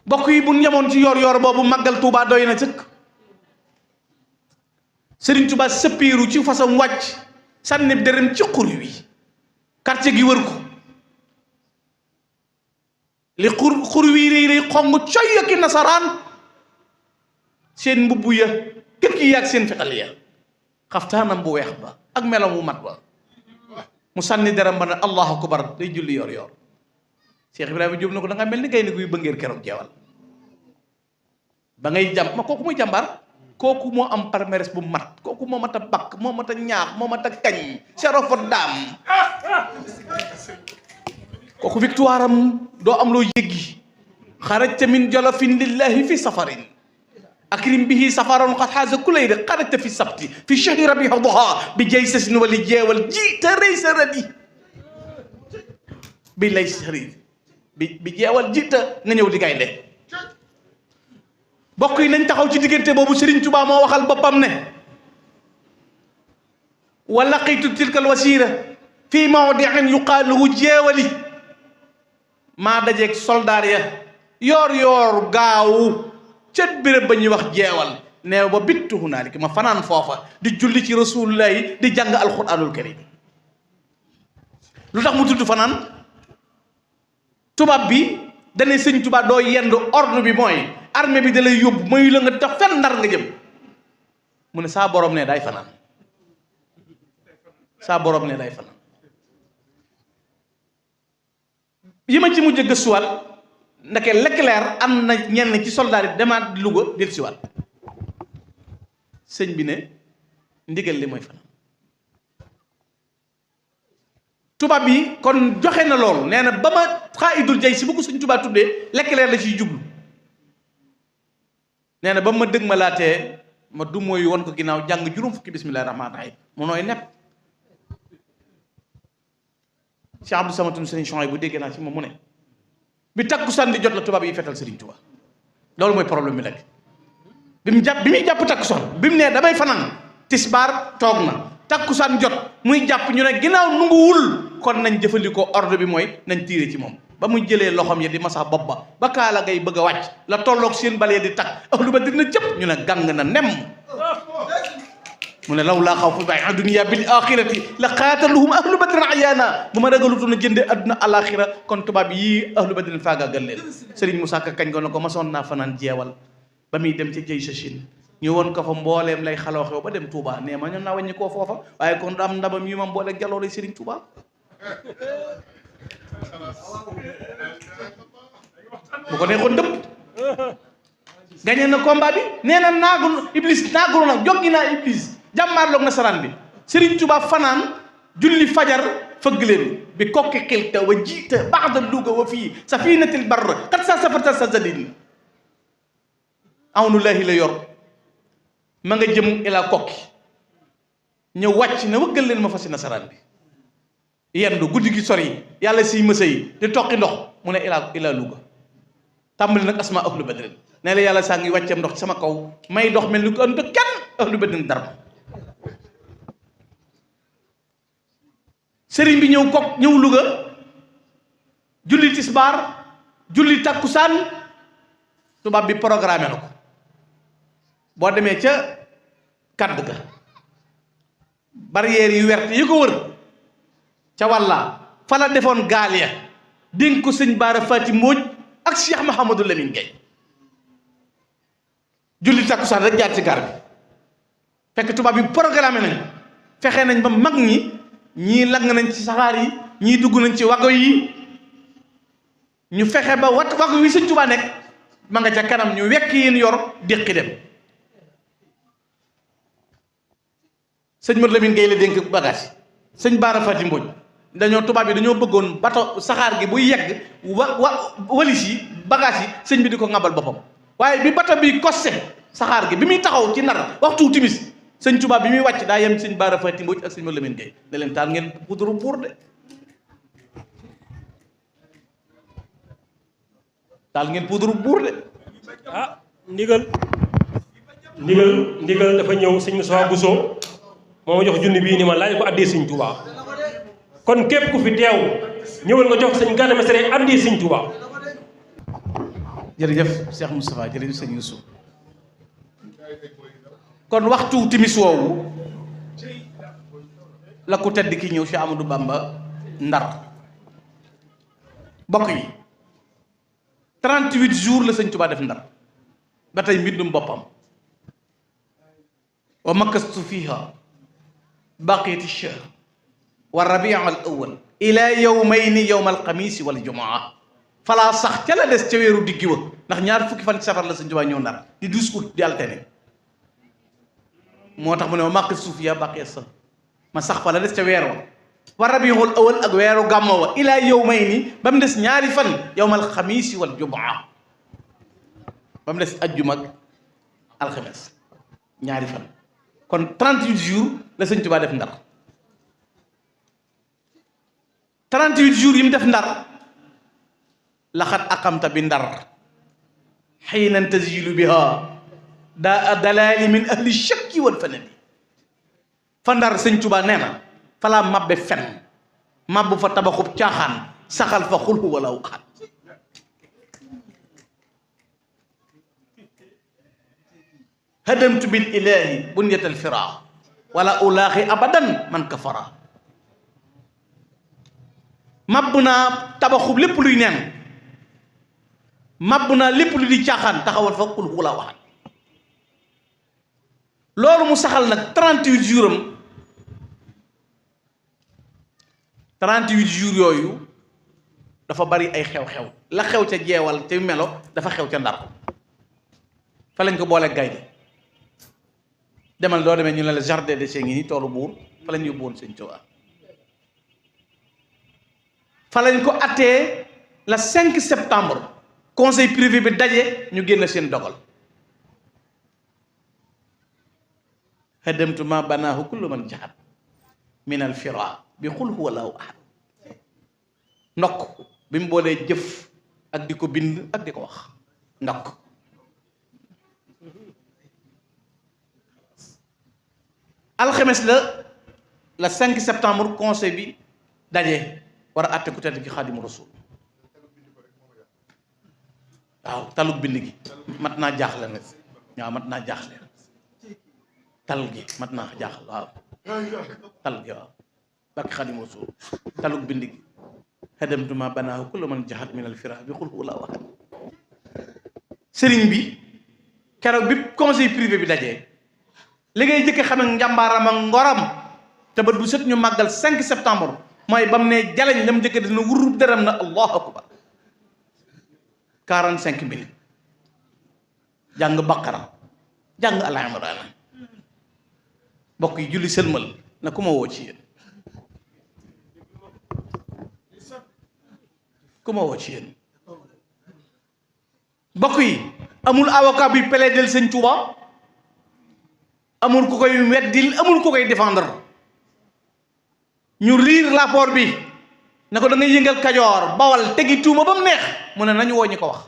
bokk yi bu ñamoon ci yor boobu màggal Tuubaa doy na sëkk Sëriñ Tuubaa sëppiiru ci façon wàcc sànni dërëm ci xur wi quartier gi wër ko li xur wi réy xong coy ki nasaraan seen mbubb ya kër ki yaag seen fexal ya xaftaanam bu weex ba ak melam mu mat ba mu sànni dërëm ba ne allahu akbar day julli yor Cheikh Ibrahima Diop na ko da nga mel ni gaynde guy bëngeer keroog jeewal ba ngay jàm ma kooku muy jàmbaar kooku moo am palmarès bu mat kooku moo mat a bakk moo mat a ñaax moo mat a kañ sharaf daam kooku victoire am doo am loo yëggi xarajta min jolofin lillahi fi safarin akrim bihi safaron qad xaasa kulayda xarajta fi sabti fi shahri rabi duha bi jay sasin wali jeewal ji te rëy sa radi bi lay sari bi jeewal jiita nga ñëw di gaynde bokk yi nañ taxaw ci diggante boobu Serigne Touba moo waxal boppam ne wa laqitu tilka alwasira fii mawdiin yuqaaluhu jeewali maa dajeeg soldaar ya yoor gaawu ca béréb ba ñuy wax jeewal neew ba bittu hunaalika ma fanaan foofa di julli ci rasulullahi di jàng alquranul karim lu tax mu tudd fanaan tubaab bi dane sëñ tubaab doo yend ordre bi mooy armée bi da lay yóbbu mayu la nga tax fenn ndar nga jëm mu ne saa borom ne day fanaan saa borom ne day fanaan yi ma ci mujj gëstuwaat ndeke Leclerc am na ñenn ci soldat yi demaat Louga del siwaat sëñ bi ne ndigal li mooy fanaan tubaab yi kon joxe na loolu nee na ba ma xaayidul jay si bu ko suñ tubaab tuddee Leclerc la ciy jublu nee na ba ma dëgg ma laatee ma du mooy won ko ginnaaw jàng juróom fukki bismillahi rahmaani rahim mu nooy nepp Cheikh Abdou Samatoun Serigne Chouaïb bu déggee naa ci moom mu ne bi takkusaan di jot la tubaab yi fetal Serigne Touba loolu mooy problème bi nag bi muy jàpp takkusaan bi mu nee damay fanaan tisbaar toog na takkusaan jot muy jàpp ñu ne ginnaaw nanguwul kon nañ jëfandikoo ordre bi mooy nañ tiire ci moom ba muy jëlee loxoom ya di masa bopp ba kaala ngay bëgg a wàcc la tolloog seen balee di takk ahlu badr na jëpp ñu ne gàng na nem mu ne law laa xawfun bayna dunya bil axirati la qaataluhum ahlu badrin ayaana bu ma ragalutoon a jënde adduna alaxira kon tubaab yii ahlu badrin faagaagal leen Serigne Moussa Ka kañ ko ne ko masoon naa fanaan jeewal ba muy dem ci jëy sa Chine ñu woon ko fa mbooleem lay xaloo xew ba dem Touba nee ma ñoon naa wàññi koo foofa waaye kon am ndabam yi ma mbooleeg jaloore Serigne Touba bu ko neexoon dëpp gañe na combat bi nee na naagul Iblis naagul nag joggi naa Iblis jàmmaarloog nasaraan bi Serigne Touba fanaan julli fajar fëgg leen bi kokki xilta wa jiita baxda luga wa fii safinatil barr kat sa safarta sa zadin awnullahi la yor ma nga jëm ila kokki ñëw wàcc na wëggal leen ma fasi nasaraan bi yendu guddi gi sori yàlla siy mësa yi di toqi ndox mu ne ila luga tàmbali nag asma ahlu badrin ne la yàlla saa ngi wàcceem ndox ci sama kaw may dox mel ni ko ënd kenn ahlu badrin darma sëriñ bi ñëw kok ñëw Louga julli tisbaar julli takkusaan tubaab bi programmé na ko boo demee ca kadd ga barrière yu wert yi ko wër ca walla fa la defoon gaal ya dénk ko sëñ Baara Fati Mbóoj ak Cheikh Mouhamadou Lamine Gueye julli takkusaan rek jaar ci gaar bi fekk tubaab bi programmé nañ fexe nañ ba mag ñii lang nañ ci saxaar yi ñii dugg nañ ci wago yi ñu fexe ba wago wi sëñ Tuubaa nekk ma nga ca kanam ñu wekk yéen yor déqi dem sëñ Modou Lamine Gueye la dénk bagage yi sëñ Baara Fati Mbóoj dañoo tubaab yi dañoo bëggoon bato saxaar gi buy yegg walis yi bagage yi sëñ bi di ko ngabal boppam waaye bi bato bi kosse saxaar gi bi muy taxaw ci Ndar waxtu timis sëñ Tuubaa bi muy wàcc daa yem sëñ Baara Fati Mbóoj ak sëñ Modou Lamine Gueye ne leen taal ngeen pudru buur de taal ngeen pudru buur de ah ndigal dafa ñëw sëñ Moussa Bousso moo ma jox junni bii ni ma laaj ko addee sëñ Tuubaa kon képp ku fi teew ñëwal nga jox sëñ Gana Messere addee sëñ Tuubaa. jërëjëf Cheikh Moustapha jërëjëf sëñ Youssou kon waxtu timis woowu la ku tedd ki ñëw Cheikh Amadou Bamba Ndar bokk yi 38 jours la sëñ Tuubaa def Ndar ba tey mbindum boppam wa makastu fiha baqiyati shahr wa rabia al awal ila yawmayni yawma alxamisi wal jumaa falaa sax ca la des ca weeru diggi wa ndax ñaar fukki fan ci safar la sëñ Tuubaa ñëw Ndar di 12 août di altine moo tax mu ne ma makastu fiha baqiyati shahr ma sax fa la des ca weer wa rabiul awal ak weeru gàmmo wa ila yawmayni ba mu des ñaari fan yawmal xamiisi wal jumaa ba mu des ajjuma ak alxames ñaari fan kon 38 jours la sëñ Tuubaa def Ndar 38 jours yi mu def Ndar laxat aqamta bi Ndar xiinan tazilu biha daa dalaali min ahli shakki wal fanadi fa Ndar sëñ Tuubaa nee na falaa mabbe fen mabbu fa tabaxub caaxaan saxal fa xulhu wala waxat hadamtu bil ilahi bunyatal fira wala ulaaxi abadan man kafara mabbu naa tabaxub lépp luy neen mabbu naa lépp lu di caaxaan taxawal fa xulhu wala waxat loolu mu saxal nag 38 jours am 38 jours yooyu dafa bari ay xew-xew la xew ca jeewal ca melo dafa xew ca Ndar fa lañ ko boole gaynde demal doo demee ñu ne la jardin des ngi ni toolu buur fa lañ yóbbu woon sëñ Tuubaa fa lañ ko attee la 5 septembre conseil privé bi daje ñu génn seen dogal hadamtu ma banaahu kullu man jahat min al fira bi xul huwa laahu ahad ndokk bi mu boolee jëf ak di ko bind ak di ko wax ndokk alxames la 5 septembre conseil bi daje war a àtte ku tedd ki xaadimu rasul waaw talug bind gi mat naa jaaxle nag waaw mat naa jaaxle tal gi mat naa jaaxle waaw tal gi waaw barke xaadimu rasul talug bind gi hadamtu ma banaahu kullu man jahat min al fira bi xul huwa laahu ahad sëriñ bi keroog bi conseil privé bi dajee li ngay jëkk xam ne njàmbaaram ak ngoram te bët bu set ñu màggal 5 septembre mooy ba mu ne jaleñ la mu jëkk dina wurub dërëm na allahu akbar 45 minutes jàng baqara jàng al imran mbokk yi julli sëlmal na ku ma woo ci yéen ku ma woo ci yéen mbokk yi amul avocat bi plaider sëñ Tuuba amul ku koy weddil amul ku koy défendre ñu liir rapport bi ne ko da ngay yëngal Kajoor Bawal tegi tuuma ba mu neex mu ne nañu woo ñi ko wax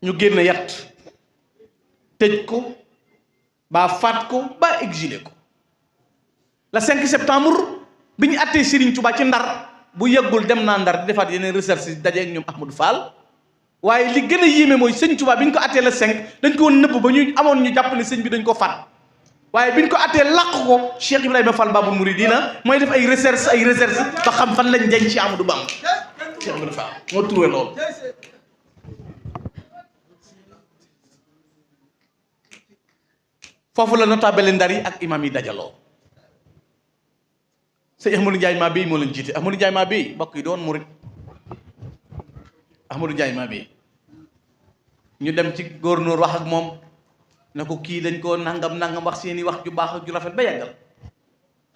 ñu génn yat tëj ko ba faat ko ba exilé ko le 5 septembre bi ñu attee Serigne Touba ci Ndar bu yëggul dem naa Ndar di defaat yeneen recherche daje ak ñoom Ahmadou Fall waaye li gën a yéeme mooy sëñ Touba bi ñu ko attee le 5 dañ ko woon nëbb ba ñu amoon ñu jàpp ne sëñ bi dañ ko faat waaye bi ñu ko attee làq ko Cheikh Ibrahima Fall Babul Mouridina mooy def ay recherche ba xam fan lañ denc ci Amadou Bamba Cheikh Ibrahima Fall moo trouvé loolu. foofu la notable Ndar yi ak imam yi dajaloo sëñ Ahmadou Ndiaye maa bii moo leen jiite Ahmadou Ndiaye maa bii mbokk yi doon murit Ahmadou Ndiaye maa bii ñu dem ci gouverneur wax ak moom ne ko kii dañ ko nangam wax seeni wax ju baax ak ju rafet ba yàggal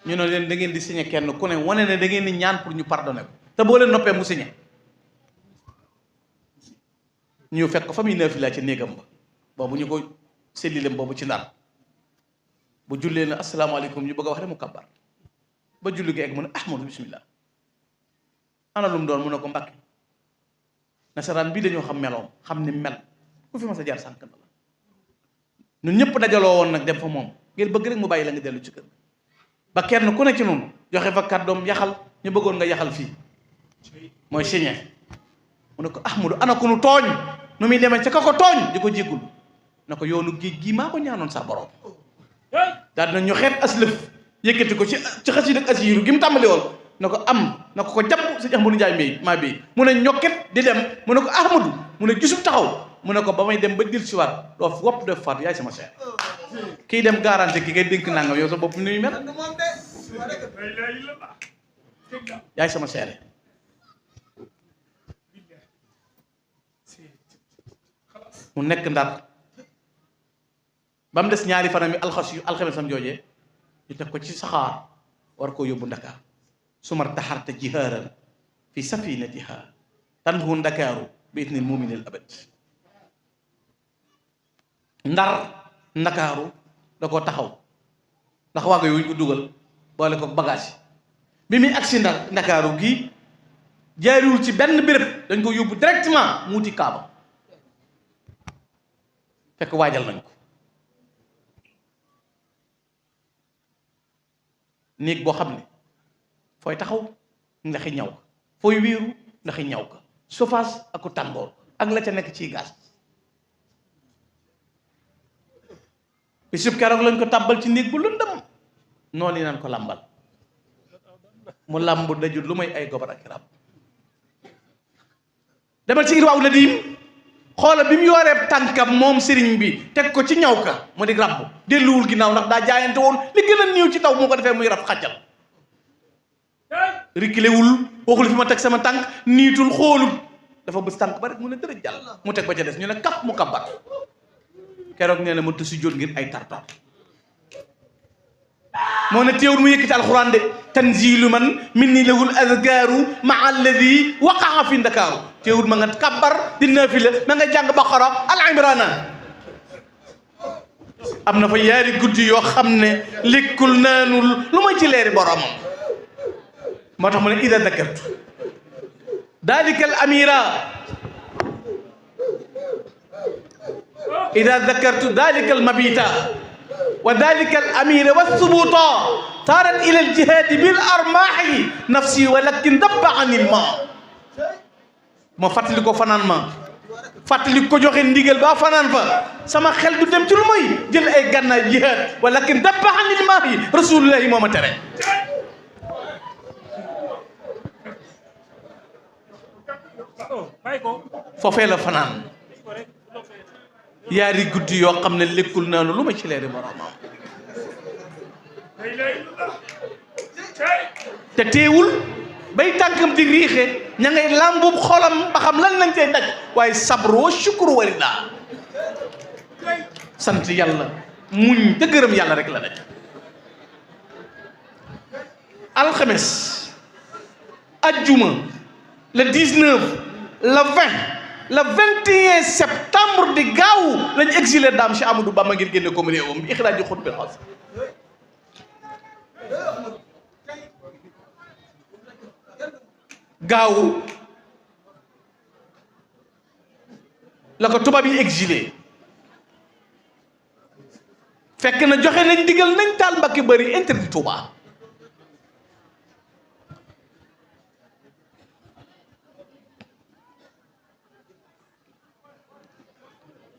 ñu ne leen da ngeen di signé kenn ku ne wane ne da ngeen di ñaan pour ñu pardonné ko te boo leen noppee mu signé ñu fekk ko fa muy neefi laa ci néegam ba boobu ñu ko sellilem boobu ci Ndar bu jullee na asalaamaaleykum ñu bëgg a wax rek mu kabbar ba julli gi egg mu ne Ahmadou bismillah ana lu mu doon mu ne ko Mbàkke nasaraan bii dañoo xam meloom xam ni mel ku fi ma sa jaar sànq na la ñun ñëpp dajaloo woon nag dem fa moom ngir bëgg rek mu bàyyi la nga dellu ci kër ba kenn ku ne ci noonu joxe fa kàddoom yaxal ñu bëggoon nga yaxal fii mooy signé mu ne ko Ahmadou ana ko nu tooñ nu muy demee ca ka ko tooñ di ko jéggul na ko yoonu géej gii maa ko ñaanoon sa borom daal dina ñu xeet aslëf yëkkati ko ci xasida ak asiiru gi mu tàmbali woon na ko am na ko jàpp sëñ Ahmadou Ndiaye may maa bii mu ne ñokket di dem mu ne ko Ahmadou mu ne gisub taxaw mu ne ko ba may dem ba dil siwaat doo wopp def faat yaay sama seer kii dem garanti ki ngay dénk nangam yow sa bopp ni muy mel yaay sama seere mu nekk Ndar ba mu des ñaari fanam yi alxamesam joojee ñu teg ko ci saxaar war koo yóbbu Ndakaar sumar taxarta jihaaran fi safinatiha tanhu Ndakaaru bi idnil muminil abad Ndakaaru da koo taxaw ndax waago yooyu ko dugal boole ko bagage bi muy agsi Ndakaaru gii jaariwul ci benn béréb dañ ko yóbbu directement mu wuti Kaaba fekk waajal nañ ko néeg boo xam ne fooy taxaw ndaxi ñaw ka fooy wéeru ndaxi ñaw ka chauffage ak tàngoor ak la ca nekk ciy gaz bisub keroog lañ ko tàbbal ci néeg bu lëndëm noonu yi naan ko làmbal mu làmb dajul lu may ay gobar ak rab demal ci Irwaaw Nadim xoola bi mu yooree tànkam moom sëriñ bi teg ko ci ñaw ka mu di ràbb delluwul ginnaaw ndax daa jaayante woon li gën a néew ci taw moo ko defee muy rab xàjjal rikilewul waxul fi ma teg sama tànk niitul xoolul dafa bës tànk ba rek mu ne dërëj jàll mu teg ba ca des ñu ne kap mu kabbat keroog nee na ma tusi jot ngir ay tartar moo ne teewul mu yëkkati alxuraan de tanzilu man min ni lahul azkaru maa alladi waqaa fi ndakaaru teewul ma nga kabbar di naafila ma nga jàng baqara al imrana am na fa yaari guddi yoo xam ne lekkul naanul lu may ci leeri boromam moo tax mu ne ida dakartu dalika al amira ida dakartu dalika al mabita wa dalika al amira wa thubuta taarat ila al jihadi bil armaahi nafsi walakin dabba anil ma ma fàttali ko fanaan ma fàttali ko joxe ndigal ba fanaan fa sama xel du dem ci lu may jël ay gànnaay jihaad walakin dabba anil ma yi rasulullahi moo ma tere foofee la fanaan yaari guddi yoo xam ne lekkul naanu lu ma ci leeri boromam te teewul bay tànkam di riixe ña ngay làmbub xolam ba xam lan lañ cay daj waaye sabru wa shukru wa rida sant yàlla muñ te gërëm yàlla rek la daj alxames ajjuma le 19 le 20 le 21 septembre di gaaw lañ exilé daam Cheikh Amadou Bamba ngir génne ko réewam bi ixraaji xut bil xas gaaw la ko tubaab yi exilé fekk na joxe nañ digal nañ taal Mbàkke Bari interdit Touba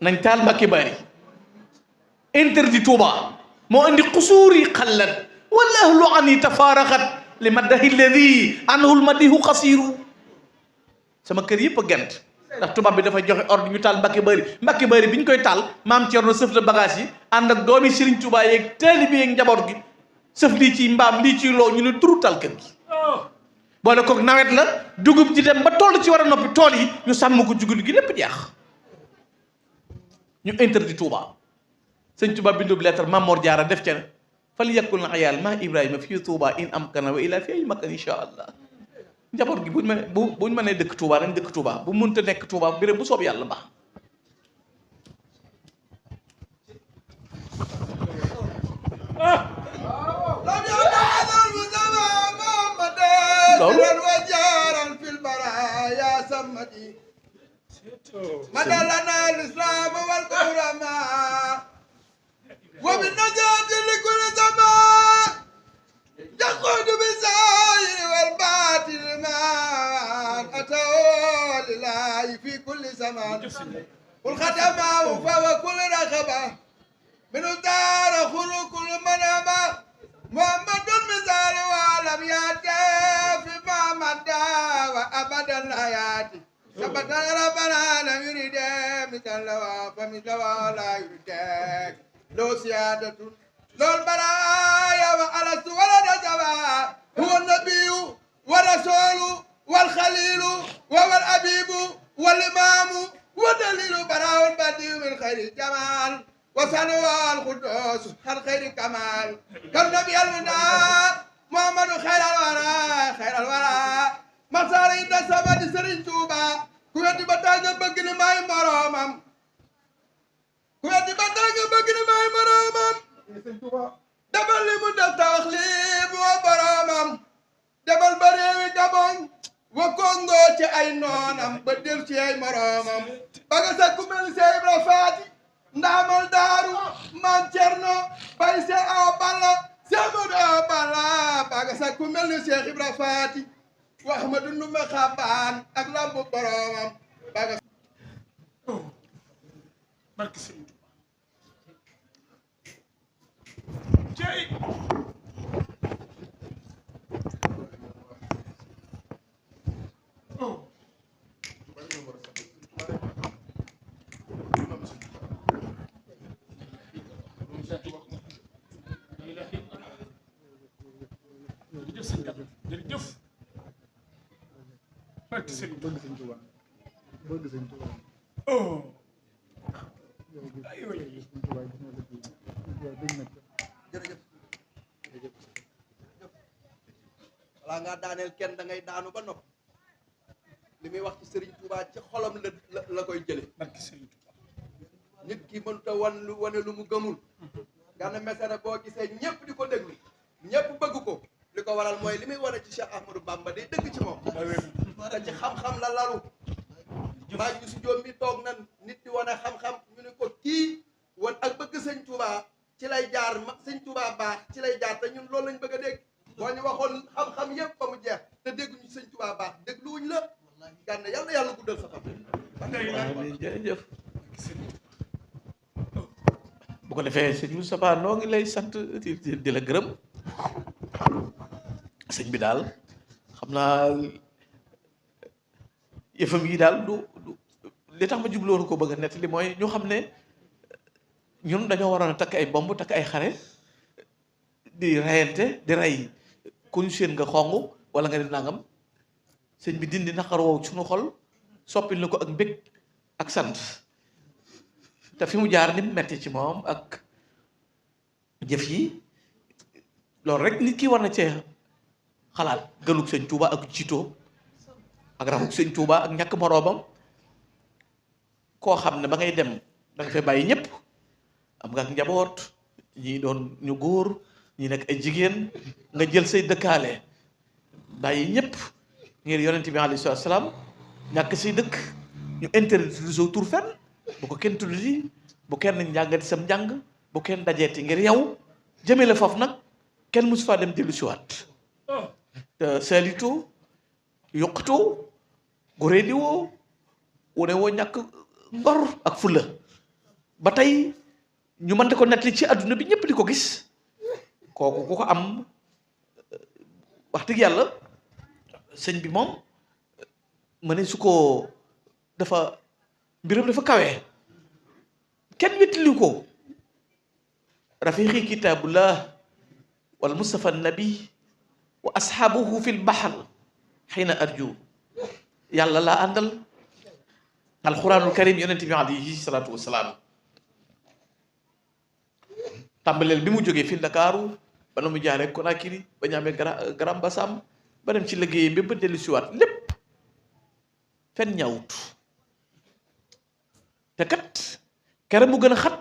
nañ taal Mbàkke Bari interdit Touba moo indi xusuur yi xallat wal ahlu an yi tafaaraxat li maddahi alladi anhu lmadihu xasiru sama kër yëpp a gent ndax tubaab bi dafa joxe ordre ñu taal Mbàkke Bari bi ñu koy taal maam Cerno sëf la bagage yi ànd ak doomi Serigne Touba yeeg taalibe yeeg njaboot gi sëf lii ci mbaam lii ci loo ñu ne turu taal kër gi boole koog nawet la dugub ji dem ba toll ci war a noppi tool yi ñu sàmm ko jugul gi lépp jeex ñu interdit Touba sëñ Touba bindub lettre Maam Mor Jaara def ca ne fal yakul ayal ma Ibrahima fii Touba in amkana wa ila fi ay makan insha allah njaboot gi buñ mënee dëkk Touba nañ dëkk Touba bu mënta nekk Touba béréb bu soob yàlla baax مدلنا الإسلام والكرماء وبالنجاة لكل زمان يقود بالزاهر والباطل ما أتوا لله في كل زمان قل ختمه فهو كل رغبة من دار خلق كل منامة محمد مثال ولم يأتي فيما مدى وأبدا لا يأتي ثبت ربنا لم يرد مثل فمثل لا يرد لو سيادة لو البرايا وألست ولد سوا هو النبي والرسول والخليل وهو الأبيب والإمام ودليل براء البديع من خير الجمال وسنوى القدوس عن خير كمال كالنبي المنى محمد خير الورى مسار إنت سبت سرين توبا كويتي بتاجة بقني ماي مرامم كويتي بتاجة بقني ماي مرامم دبل لي مدة تخليب وبرامم دبل بريوي دبون وكونغو تي أي نونم بدل تي أي مرامم بغسا كمل سيب رفاتي ndamal daaru man Cerno bay se aw balla semodo aw balla baga sa ku mel ni Cheikh Ibra Faati wa Ahmadu Ndumbe Xabaan ak lambu boromam baga barke Sëriñ Tuubaa jërëjëf barke Sëriñ Tuubaa bëgg Sëriñ Tuubaa wala nga daaneel kenn da ngay daanu ba nopp li muy wax ci Serigne Touba ci xolam la koy jële barke Sëriñ Tuubaa nit ki mënut a wane lu mu gëmul Gana Messere boo gisee ñëpp di ko déglu ñëpp bëgg ko li ko waral mooy li muy wane ci Cheikh Ahmadou Bamba day dëgg ci moom te ci xam-xam la lalu baa ñu si joom bi toog nan nit di wane xam-xam ñu ne ko kii wan ak bëgg Sëñ Touba ci lay jaar Sëñ Touba baax ci lay jaar te ñun loolu lañ bëgg a dégg boo ñu waxoon xam-xam yëpp ba mu jeex te dégguñu Sëñ Touba baax dégluwuñ la Gana yàlla guddal sa xam amiin jërëjëf bu ko defee sëñ Moustapha noo ngi lay sant di la gërëm sëñ bi daal xam naa yëfam yi daal du li tax ma jubloon ko bëgg a nettali mooy ñu xam ne ñun dañoo waroon a takk ay bomb takk ay xare di reyante di rey kuñ seen nga xong wala nga di nangam sëñ bi dindi naqar woowu suñu xol soppil na ko ak mbég ak sant te fi mu jaar ni mu metti ci moom ak jëf yi loolu rek nit ki war na cee xalaat gënug sëñ Tuuba ak jiitoo ak raxuk sëñ Tuuba ak ñàkk moroomam koo xam ne ba ngay dem da nga fay bàyyi ñëpp am nga ak njaboot ñi doon ñu góor ñi nekk ay jigéen nga jël say dëkkaale bàyyi ñëpp ngir yonent bi alayhi salaatu salaam ñàkk say dëkk ñu interdit sa tur fenn bu ko kenn tuddati bu kenn njàngati sam njàng bu kenn dajeeti ngir yow jëmee la foofu nag kenn mosu faa dem dellu siwaat te salitu yuqatu goree di woo wane woo ñàkk ngor ak fulla ba tey ñu mënte ko nettali ci àdduna bi ñëpp di ko gis kooku ku ko am wax dëgg yàlla sëñ bi moom ma ne su ko dafa mbiram dafa kawee kenn wettali ko rafiqi kitabullah wal mustafa nabi wa ashabuhu fil bahr xiina arju yàlla laa àndal alquranul karim yonent bi alayhi salaatu wasalaam tàmbaleel bi mu jógee fii Ndakaaru ba na mu jaaree Conakry ba ñaamee Grand Bassam ba dem ci liggéey bi ba dellu siwaat lépp fenn ñaawut te kat kere mu gën a xat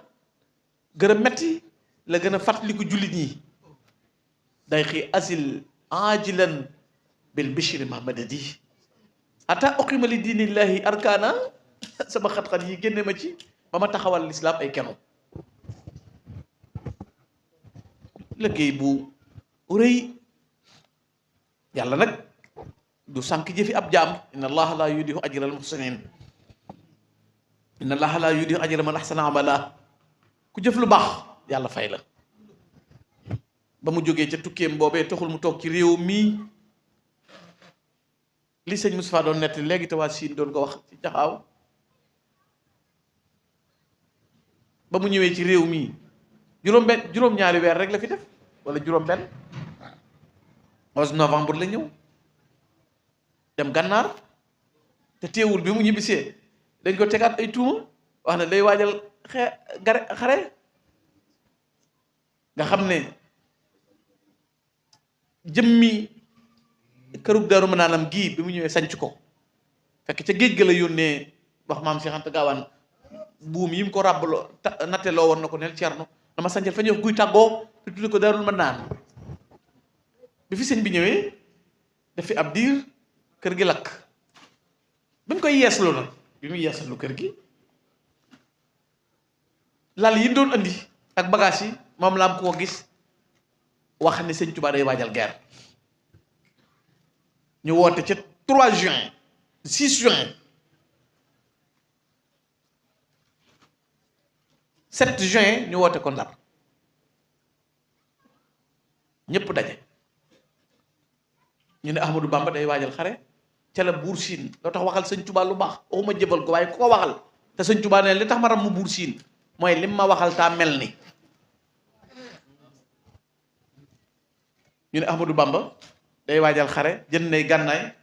gën a metti la gën a fàttaliku jullit ñi day xii asil ajilan bil bishri mahmadadi ata uqima li diinillahi arkana sama xat-xat yi génne ma ci ba ma taxawal lislaam ay keno liggéey bu rëy yàlla nag du sànk jëfi ab jaam inna allaha la yudihu ajra al muhsinin inna allaha la yudihu ajra man ahsana amala ku jëf lu baax yàlla fay la ba mu jógee ca tukkeem boobee taxul mu toog ci réew mii li sëñ Moustapha doon nett léegi te waa Siin doon ko wax ci jaxaaw ba mu ñëwee ci réew mii juróom-ñaari weer rek la fi def wala juróom-benn 11 novembre la ñëw dem gànnaar te teewul bi mu ñibbisee dañ ko tegaat ay tuuma wax ne day waajal xare nga xam ne jëmmi kërug Daaru Manaanam gii bi mu ñëwee sanc ko fekk ca géej ga la yónnee wax maam Cheikh Anta Gaawaan buum yi mu ko ràbbaloo natteloo woon na ko neel Cerno dama sancal fa ñuy wax guy tàggoo te tudde ko Daarul Manaan bi fi sëñ bi ñëwee daf fi ab diir kër gi lakk bi mu koy yeeslu nag bi muy yeeslu kër gi lal yi doon andi ak bagage yi moom la am koo gis wax ne sëñ Tuubaa day waajal guerre ñu woote ca 3 juin 6 juin 7 juin ñu woote ko Ndar ñëpp daje ñu ne Ahmadou Bamba day waajal xare ca la buur siin loo tax waxal sëñ Tuubaa lu baax waxuma jëbal ko waaye ku ko waxal te sëñ Tuubaa ne li tax ma ram mu buur siin mooy lim ma waxal taa mel ni ñu ne Ahmadou Bamba day waajal xare jënd nay gànnaay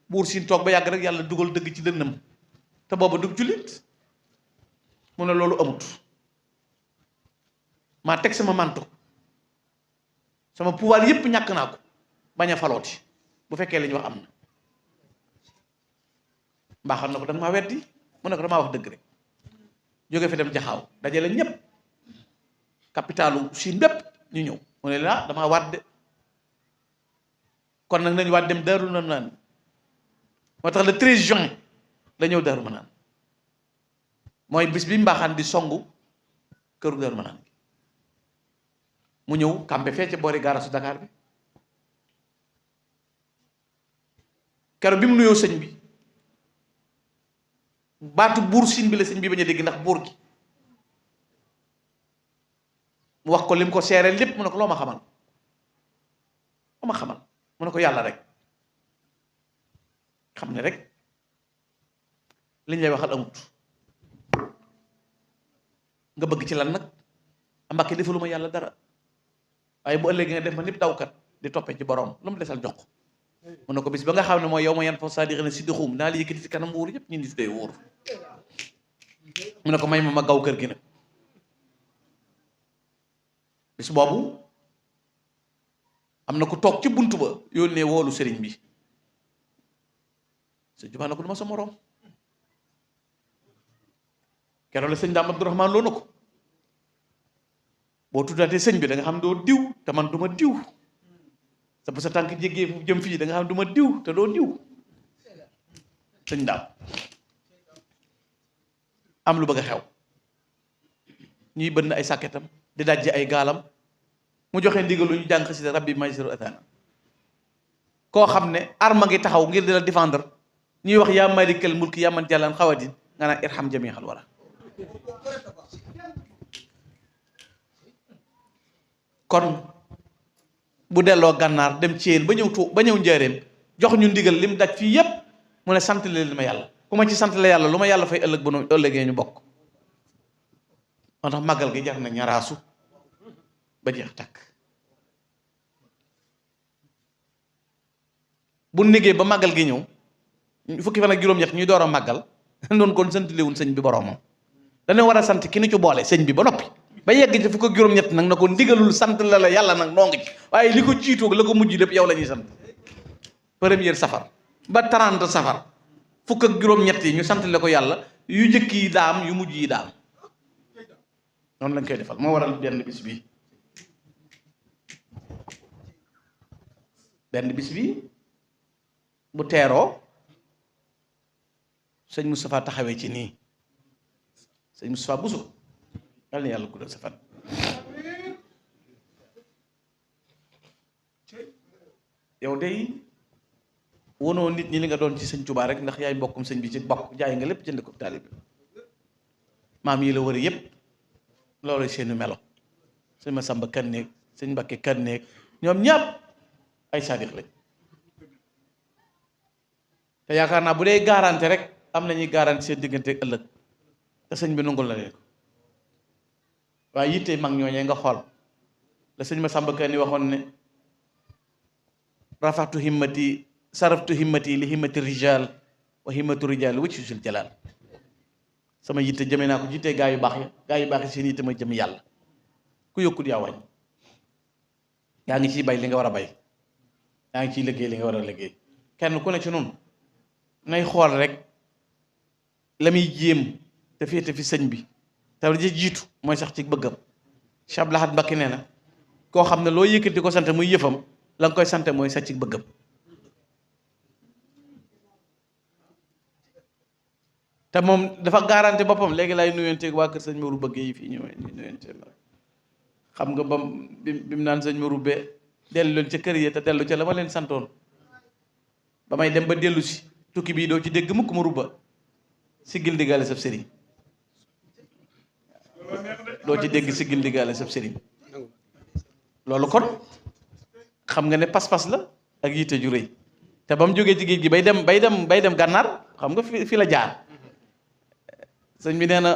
buur siin toog ba yàgg rek yàlla dugal dëgg ci dënnam te booba dug jullit mu ne loolu amut maa teg sama manto sama pouvoir yépp ñàkk naa ko bañ a falooti bu fekkee li ñu wax am na mbaaxal na ko danga maa weddi mu ne ko damaa wax dëgg rek jóge fi dem jaxaaw dajale ñépp capitalu Chine bépp ñu ñëw mu ne la damaa waat de kon nag nañu waat dem Daaru Manaan moo tax le 13 juin la ñëw Daaru Manaan mooy bis bi mbaaxaan di songu këru Daaru Manaan mu ñëw kampe fee ca boori gaarasu Dakar bi keroog bi mu nuyoo sëñ bi baatu buur siin bi la sëñ bi bañ a dégg ndax buur gi mu wax ko lim ko seeree lépp mu ne ko loo ma xamal mu ne ko yàlla rek xam ne rek liñ lay waxal amut nga bëgg ci lan nag Mbàkke defaluma yàlla dara waaye bu ëllëgee nga def ma nit dawkat di toppee ci borom lu mu desal jox ko mu ne ko bis ba nga xam ne mooy yow ma yan fo sadiqina si dixum naa la yëkkati ci kanam wóor yëpp ñu nit day wóor mu ne ko may ma gaw kër gi nag bis boobu am na ku toog ci buntu ba yónnee woolu sëriñ bi sëñ Tuubaa na ko du ma sa moroom keroog la sëñ Daam Abdourahmane loo na ko boo tuddaatee sëñ bi da nga xam doo diw te man du ma diw sa bu sa tànk jéggee fu jëm fii da nga xam du ma diw te doo diw sëñ Daam am lu bëgg a xew ñuy bënn ay sàkketam di dajji ay gaalam mu joxe ndigalu ñu jàng xasida rabbi majsiru atana koo xam ne arma ngi taxaw ngir di la défendre ñuy wax yaa malikal mulki yaa man jàllan xawadin nga naan irham jamiixal wara kon bu delloo gànnaar dem ci yéen ba ñëw ba ñëw njaareem jox ñu ndigal lim daj fii yépp mu ne sant leen ma yàlla ku ma ci sant la yàlla lu ma yàlla fay ëllëg bu nu ëllëgee ñu bokk moo tax màggal gi jar na ñaraasu ba jeex takk bu négee ba màggal gi ñëw fukki fan ak juróom-ñett ñuy door a màggal doon kon sant léewun sëñ bi boromam dañoo war a sant ki ni ci boole sëñ bi ba noppi ba yegg ci fukk ak juróom-ñett nag na ko ndigalul sant la yàlla nag noo ngi ci waaye li ko jiitoog la ko mujj lépp yow la ñuy sant première safar ba 30 safar fukk ak juróom-ñett yi ñu sant la ko yàlla yu njëkk yi daam yu mujj yi daam noonu lañ koy defal moo waral benn bis bi bu teeroo sëñ Moustapha taxawee ci nii sëñ Moustapha Bousso yàlla na yàlla guddal sa fan yow day wonoo nit ñi li nga doon ci sëñ Tuubaa rek ndax yaay mbokkum sëñ bi ci bokk jaay nga lépp jënd ko taalib maam yi la wër yépp loolu seenu melo sëñ Masamba kan néeg sëñ Mbakke kan néeg ñoom ñàpp ay saadix lañ te yaakaar naa bu dee garanti rek am nañuy garanti seen diggante ak ëllëg te sëñ bi nungul na leen ko waaye yitte mag ñooñee nga xool la sëñ Masamba kan ni waxoon ne rafatu himmati saraftu himmati li himmati rijal wa himmatu rijal wëcc sul jalal sama yitte jëmee naa ko jittee gaa yu baax ya gaa yu baax yi seen yitte ma jëm yàlla ku yokkut yaa wàññ yaa ngi ciy bay li nga war a bay yaa ngi ciy liggéey li nga war a liggéey kenn ku ne ci noonu nay xool rek la muy jéem te féete fi sëñ bi te la jiitu mooy sax ci bëggam Cheikh Abdou Lahad Mbacké nee na koo xam ne loo yëkkati ko sant muy yëfam la nga koy sant mooy sax ci bëggam te moom dafa garanti boppam léegi laay nuyanteeg waa kër sëñ Maodo bëggee yi fii ñëwee ñu nuyanteel la xam nga bi mu naan sëñ Maodo be dellu leen ca kër yi te dellu ca la ma leen santoon ba may dem ba dellu si tukki bii doo ci dégg mukk ma rubba siggil diggaale sab sëriñ doo ci dégg siggil diggaale sab sëriñ loolu kon xam nga ne pas-pas la ak yitte ju rëy te ba mu jógee ci géej gi bay dem gànnaar xam nga fi la jaar sëñ bi nee na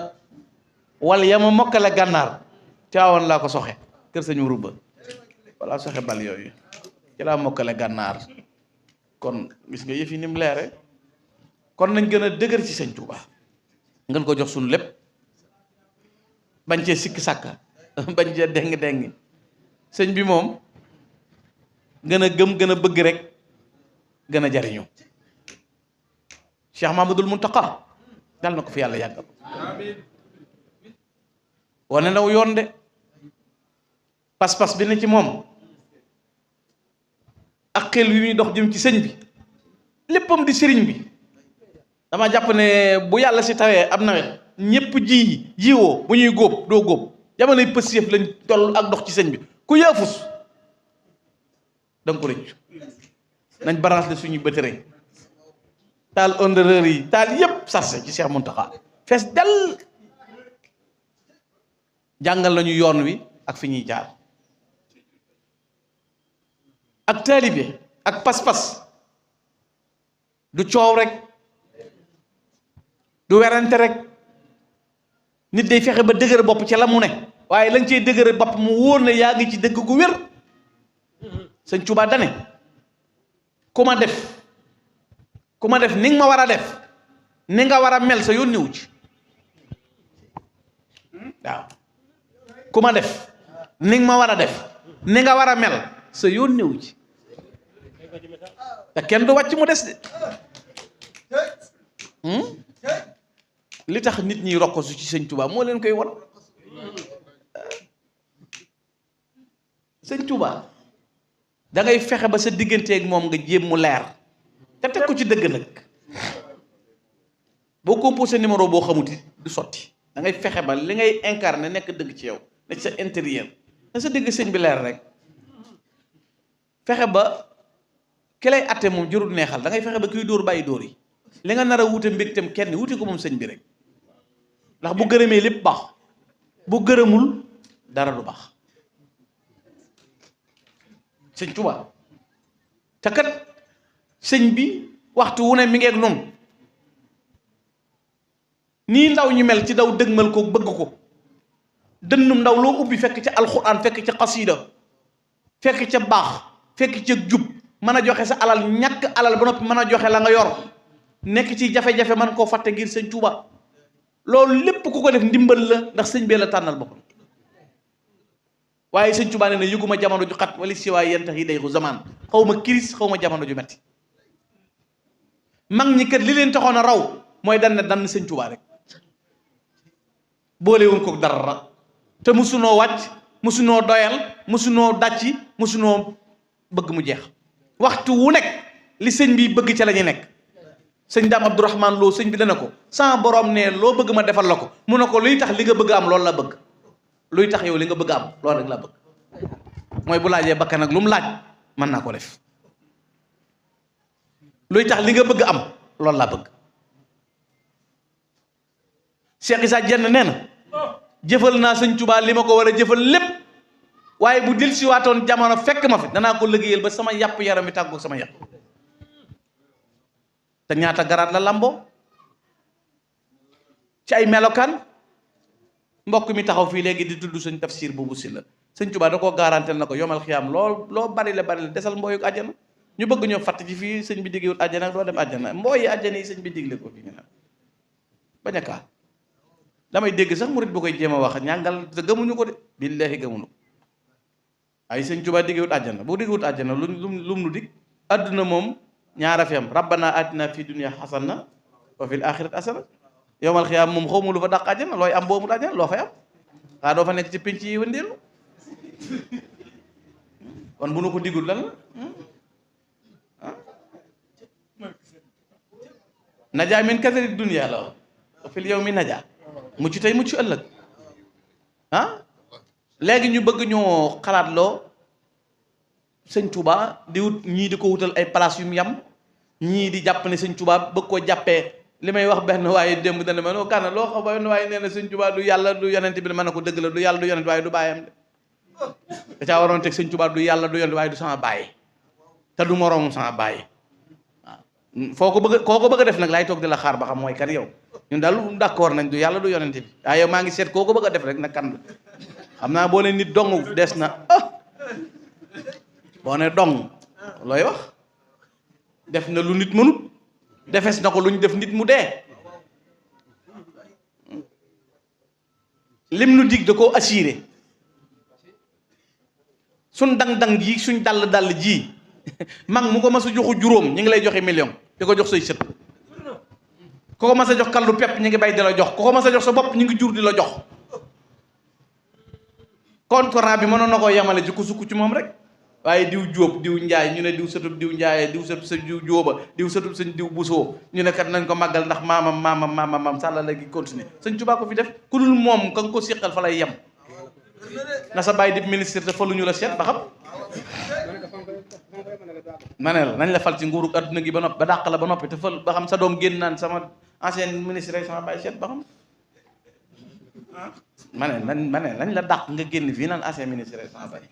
wal ya ma mokkale gànnaar Tiwaawan laa ko soxe kër sëñu rubba walla soxe bal yooyu ci laa mokkale gànnaar kon gis nga yëf yi ni mu leere kon nañ gën a dëgër ci sëñ Tuuba ngeen ko jox suñu lépp bañ cee sikki sàkka bañ cee deng sëñ bi moom gën a gëm gën a bëgg rek gën a jariñu Cheikh Mamadul Muntaqa dal na ko fi yàlla yàggal wane naw yoon de pas-pas bi ne ci moom ak xel wi muy dox jëm ci sëñ bi léppam di sëriñ bi dama jàpp ne bu yàlla si tawee ab nawet ñépp jiwoo bu ñuy góob doo góob jamonoy pësiyëf lañ toll ak dox ci sëñ bi ku yaafus danga ko rëccu nañ balance de suñu bëtëre taal hondeur yi taal yépp sarse ci Cheikh Mountakha fees dell jàngal nañu yoon wi ak fi ñuy jaar ak taalibe ak pas-pas du coow rek du werante rek nit day fexe ba dëgër bopp ci la mu ne waaye la nga cee dëgër bopp mu wóor na yaa ngi ci dëgg gu wér. sëñ Tuubaa dane ku ma def ni nga ma war a def ni nga war a mel sa yónniwu ci waaw ku ma def ni nga ma war a def ni nga war a mel sa yónniwu ci te kenn du wàcc mu des de li tax nit ñi rokkosu ci sëñ Tuubaa moo leen koy won sëñ Tuubaa da ngay fexe ba sa digganteeg moom nga jéem mu leer te teg ko ci dëgg nag boo composé numéro boo xamuti du sotti da ngay fexe ba li ngay incarné nekk dëgg ci yow ne sa intérieur na sa dëgg sëñ bi leer rek fexe ba ki lay atte moom jërul neexal da ngay fexe ba kuy dóor bàyyi dóor yi li nga nar a wute mbégtam kenn wuti ko moom sëñ bi rek ndax bu gërëmee lépp baax bu gërëmul dara du baax sëñ Tuubaa te kat sëñ bi waxtu wu ne mi ngi ak noonu nii ndaw ñi mel ci daw dëgmal ko bëgg ko dënnum ndaw loo ubbi fekk ca alxuraan fekk ca xasiida fekk ca baax fekk ca jub mën a joxe sa alal ñàkk alal ba noppi mën a joxe la nga yor nekk ci jafe-jafe man koo fàtte ngir sëñ Tuubaa loolu lépp ku ko def ndimbal la ndax sëñ bee la tànnal boppam waaye sëñ Tuubaa nee na yëguma jamono ju xat wala si waay yéen tax yi day ko zaman xaw ma kiris xaw ma jamono ju metti mag ñi kat li leen taxoon a raw mooy dan sëñ Tuubaa rek boole woon ko dara te musunoo wàcc musunoo doyal musunoo dàcci musunoo bëgg mu jeex waxtu wu nekk li sëñ bi bëgg ca la ñuy nekk sëñ Daam Abdourahman Lo sëñ bi dana ko sama borom ne loo bëgg ma defal la ko mu ne ko luy tax li nga bëgg am loolu la bëgg luy tax yow li nga bëgg am loolu rek la bëgg mooy bu laajee bakkan nag lu mu laaj mën naa ko def luy tax li nga bëgg am loolu laa bëgg Cheikh Issa Diène nee na jëfal naa sëñ Tuubaa li ma ko war a jëfal lépp waaye bu dil si waatoon jamono fekk ma fi danaa ko liggéeyal ba sama yàpp yaram bi tàggoog sama yàpp te ñaata garaat la lamboo ci ay melokaan mbokk mi taxaw fii léegi di tudd sëñ Tafsir boobu si la sëñ Tuubaa da koo garantel na ko yomal xiyaam loo bari la desal mbooyu àjjana ñu bëgg ñoo fàtt ci fii sëñ bi diggewul àjjana doo dem àjjana mbooyi àjjana yi sëñ bi digle ko fii ñu naan bañ a kaa damay dégg sax murit bu koy jéem a wax ñàngal te gëmuñu ko de billaahi gëmuñu ko ay sëñ Tuubaa diggewul àjjana boo diggewul àjjana lum nu dig adduna moom ñaara fi am rabbana atina fi dunya xasana wa fil axirati xasana yowmal xiyaam moom xaw ma lu fa dàq àjjana looy am boobu àjjana loo fay am xaa doo fa nekk ci penc yi wëndeelu kon bu nu ko digul lan la najaa min kasari dunya la wa fil yawmi najaa mucc tey mucc ëllëg léegi ñu bëgg ñoo xalaat loo sëñ Touba di wut ñii di ko wutal ay place yu mu yam ñii di jàpp ne sëñ Touba bëgg koo jàppee li may wax benn waaye démb dana ma noo kana loo xam benn waaye nee na sëñ Touba du yàlla du yonent bi ma ne ko dëgg la du yàlla du yonent waaye du bàyyam de da caa waroon teg sëñ Touba du yàlla du yonent waaye du sama bàyyi te du moroomum sama bàyyi waaw koo ko bëgg a def nag laay toog di la xaar ba xam mooy kan yow ñun daal d'accord nañ du yàlla du yonent bi waaye yow maa ngi seet koo ko bëgg a def rek nag kan xam naa boo ne nit dong des na boo ne dong looy wax def na lu nit mënut defes na ko lu ñu def nit mu dee lim nu dig da koo assuré suñ dang-dang ji suñ dall ji mag mu ko mas a joxu juróom ñu ngi lay joxe million di ko jox say sët ku ko mas a jox kallu pepp ñu ngi bay di la jox ku ko mas a jox sa bopp ñu ngi jur di la jox concurrent bi mënoon na koo yemale ci ku sukk ci moom rek waaye diw jóob diw njaay ñu ne diw sëtub diw njaay diw sëtub sa diw jóoba diw sëtub sëñ diw busoo ñu ne kat nañ ko màggal ndax maamam sàlla la gi continuer sëñ Tuubaa ko fi def ku dul moom ka nga ko séqal fa lay yem na sa bàyyi di ministre te faluñu la seet ba xam ma ne la nañ la fal ci nguuru adduna gi ba noppi ba dàq la ba noppi te fal ba xam sa doom génn naan sama ancien ministre sama bàyyi seet ba xam ma ne nañ la dàq nga génn fii naan ancien ministre sama bàyyi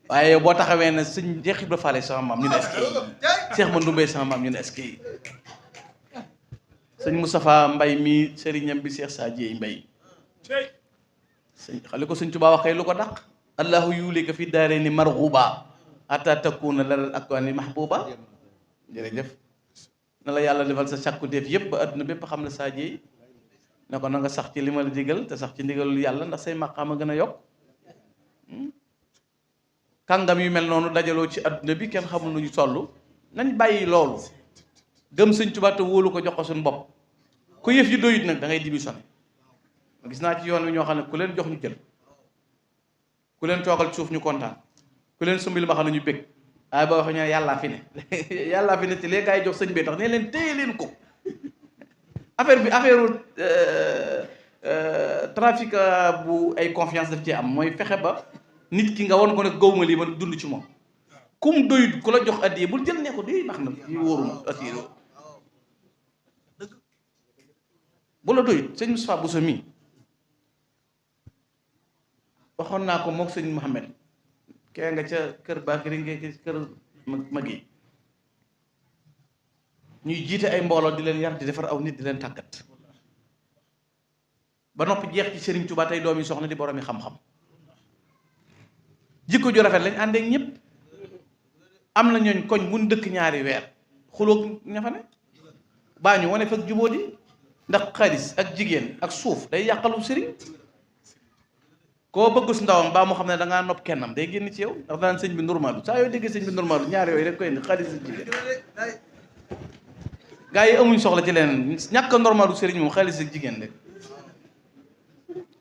waaye yow boo taxawee ne sëñ Cheikh Ibra Fall sama maam ñu ne est-ce que Cheikh Mandoumbe sama maam ñu ne est-ce que sëñ Moustapha Mbay mi sëriñam bi Cheikh Sadie Mbay xale ko sëñ Tuubaa wax kay lu ko dàq allahu yulika fi daarayni marghuba ata takuna lal akwani mahbuba jërëjëf na la yàlla defal sa càkkutéef yëpp ba adduna bépp xam ne Sadie ne ko na nga sax ci li ma la digal te sax ci ndigalul yàlla ndax say maqaama gën a yokk kàngam yu mel noonu dajaloo ci adduna bi kenn xamul nu ñu toll nañ bàyyi loolu gëm sëñ Tuubaa te wóolu ko jox ko suñu bopp ku yëf yi doyut nag da ngay démissionné gis naa ci yoon wi ñoo xam ne ku leen jox ñu jël ku leen toogal suuf ñu kontaan ku leen sumbil ma xam ne ñu bëgg waaye ba wax ñu ne yàllaa fi ne yàllaa fi ne te léegi gaa yi jox sëñ bee tax ne leen téye leen ko affaire bi affaire trafic bu ay confiance daf ci am mooy fexe ba nit ki nga won ko ne gawma lii man dund ci moom kum doyut ku la jox addiye bul jël ne ko di baax na yi wóoruma addiye bu la doyut sëñ Moustapha Bousso mi waxoon naa ko mook sëñ Mouhamed kee nga ca kër Bakary nga kër mag yi ñuy jiite ay mbooloo di leen yar di defar aw nit di leen tàggat ba noppi jeex ci Serigne Touba tey doomi soxna di boromi xam-xam jikko ju rafet lañ àndeek ñëpp am na ñooñ koñ mun dëkk ñaari weer xuloog ña fa ne baa ñu wane fekk jubóo di ndax xaalis ak jigéen ak suuf day yàqalu sëriñ koo bëggus ndawam baa mu xam ne da ngaa nopp kennam day génn ci yow ndax daan sëñ bi normal saa yoo déggee sëñ bi normal ñaar yooyu rek koy indi xaalis ak jigéen gaa yi amuñ soxla ci leneen ñàkk normal sëriñ moom xaalis ak jigéen rek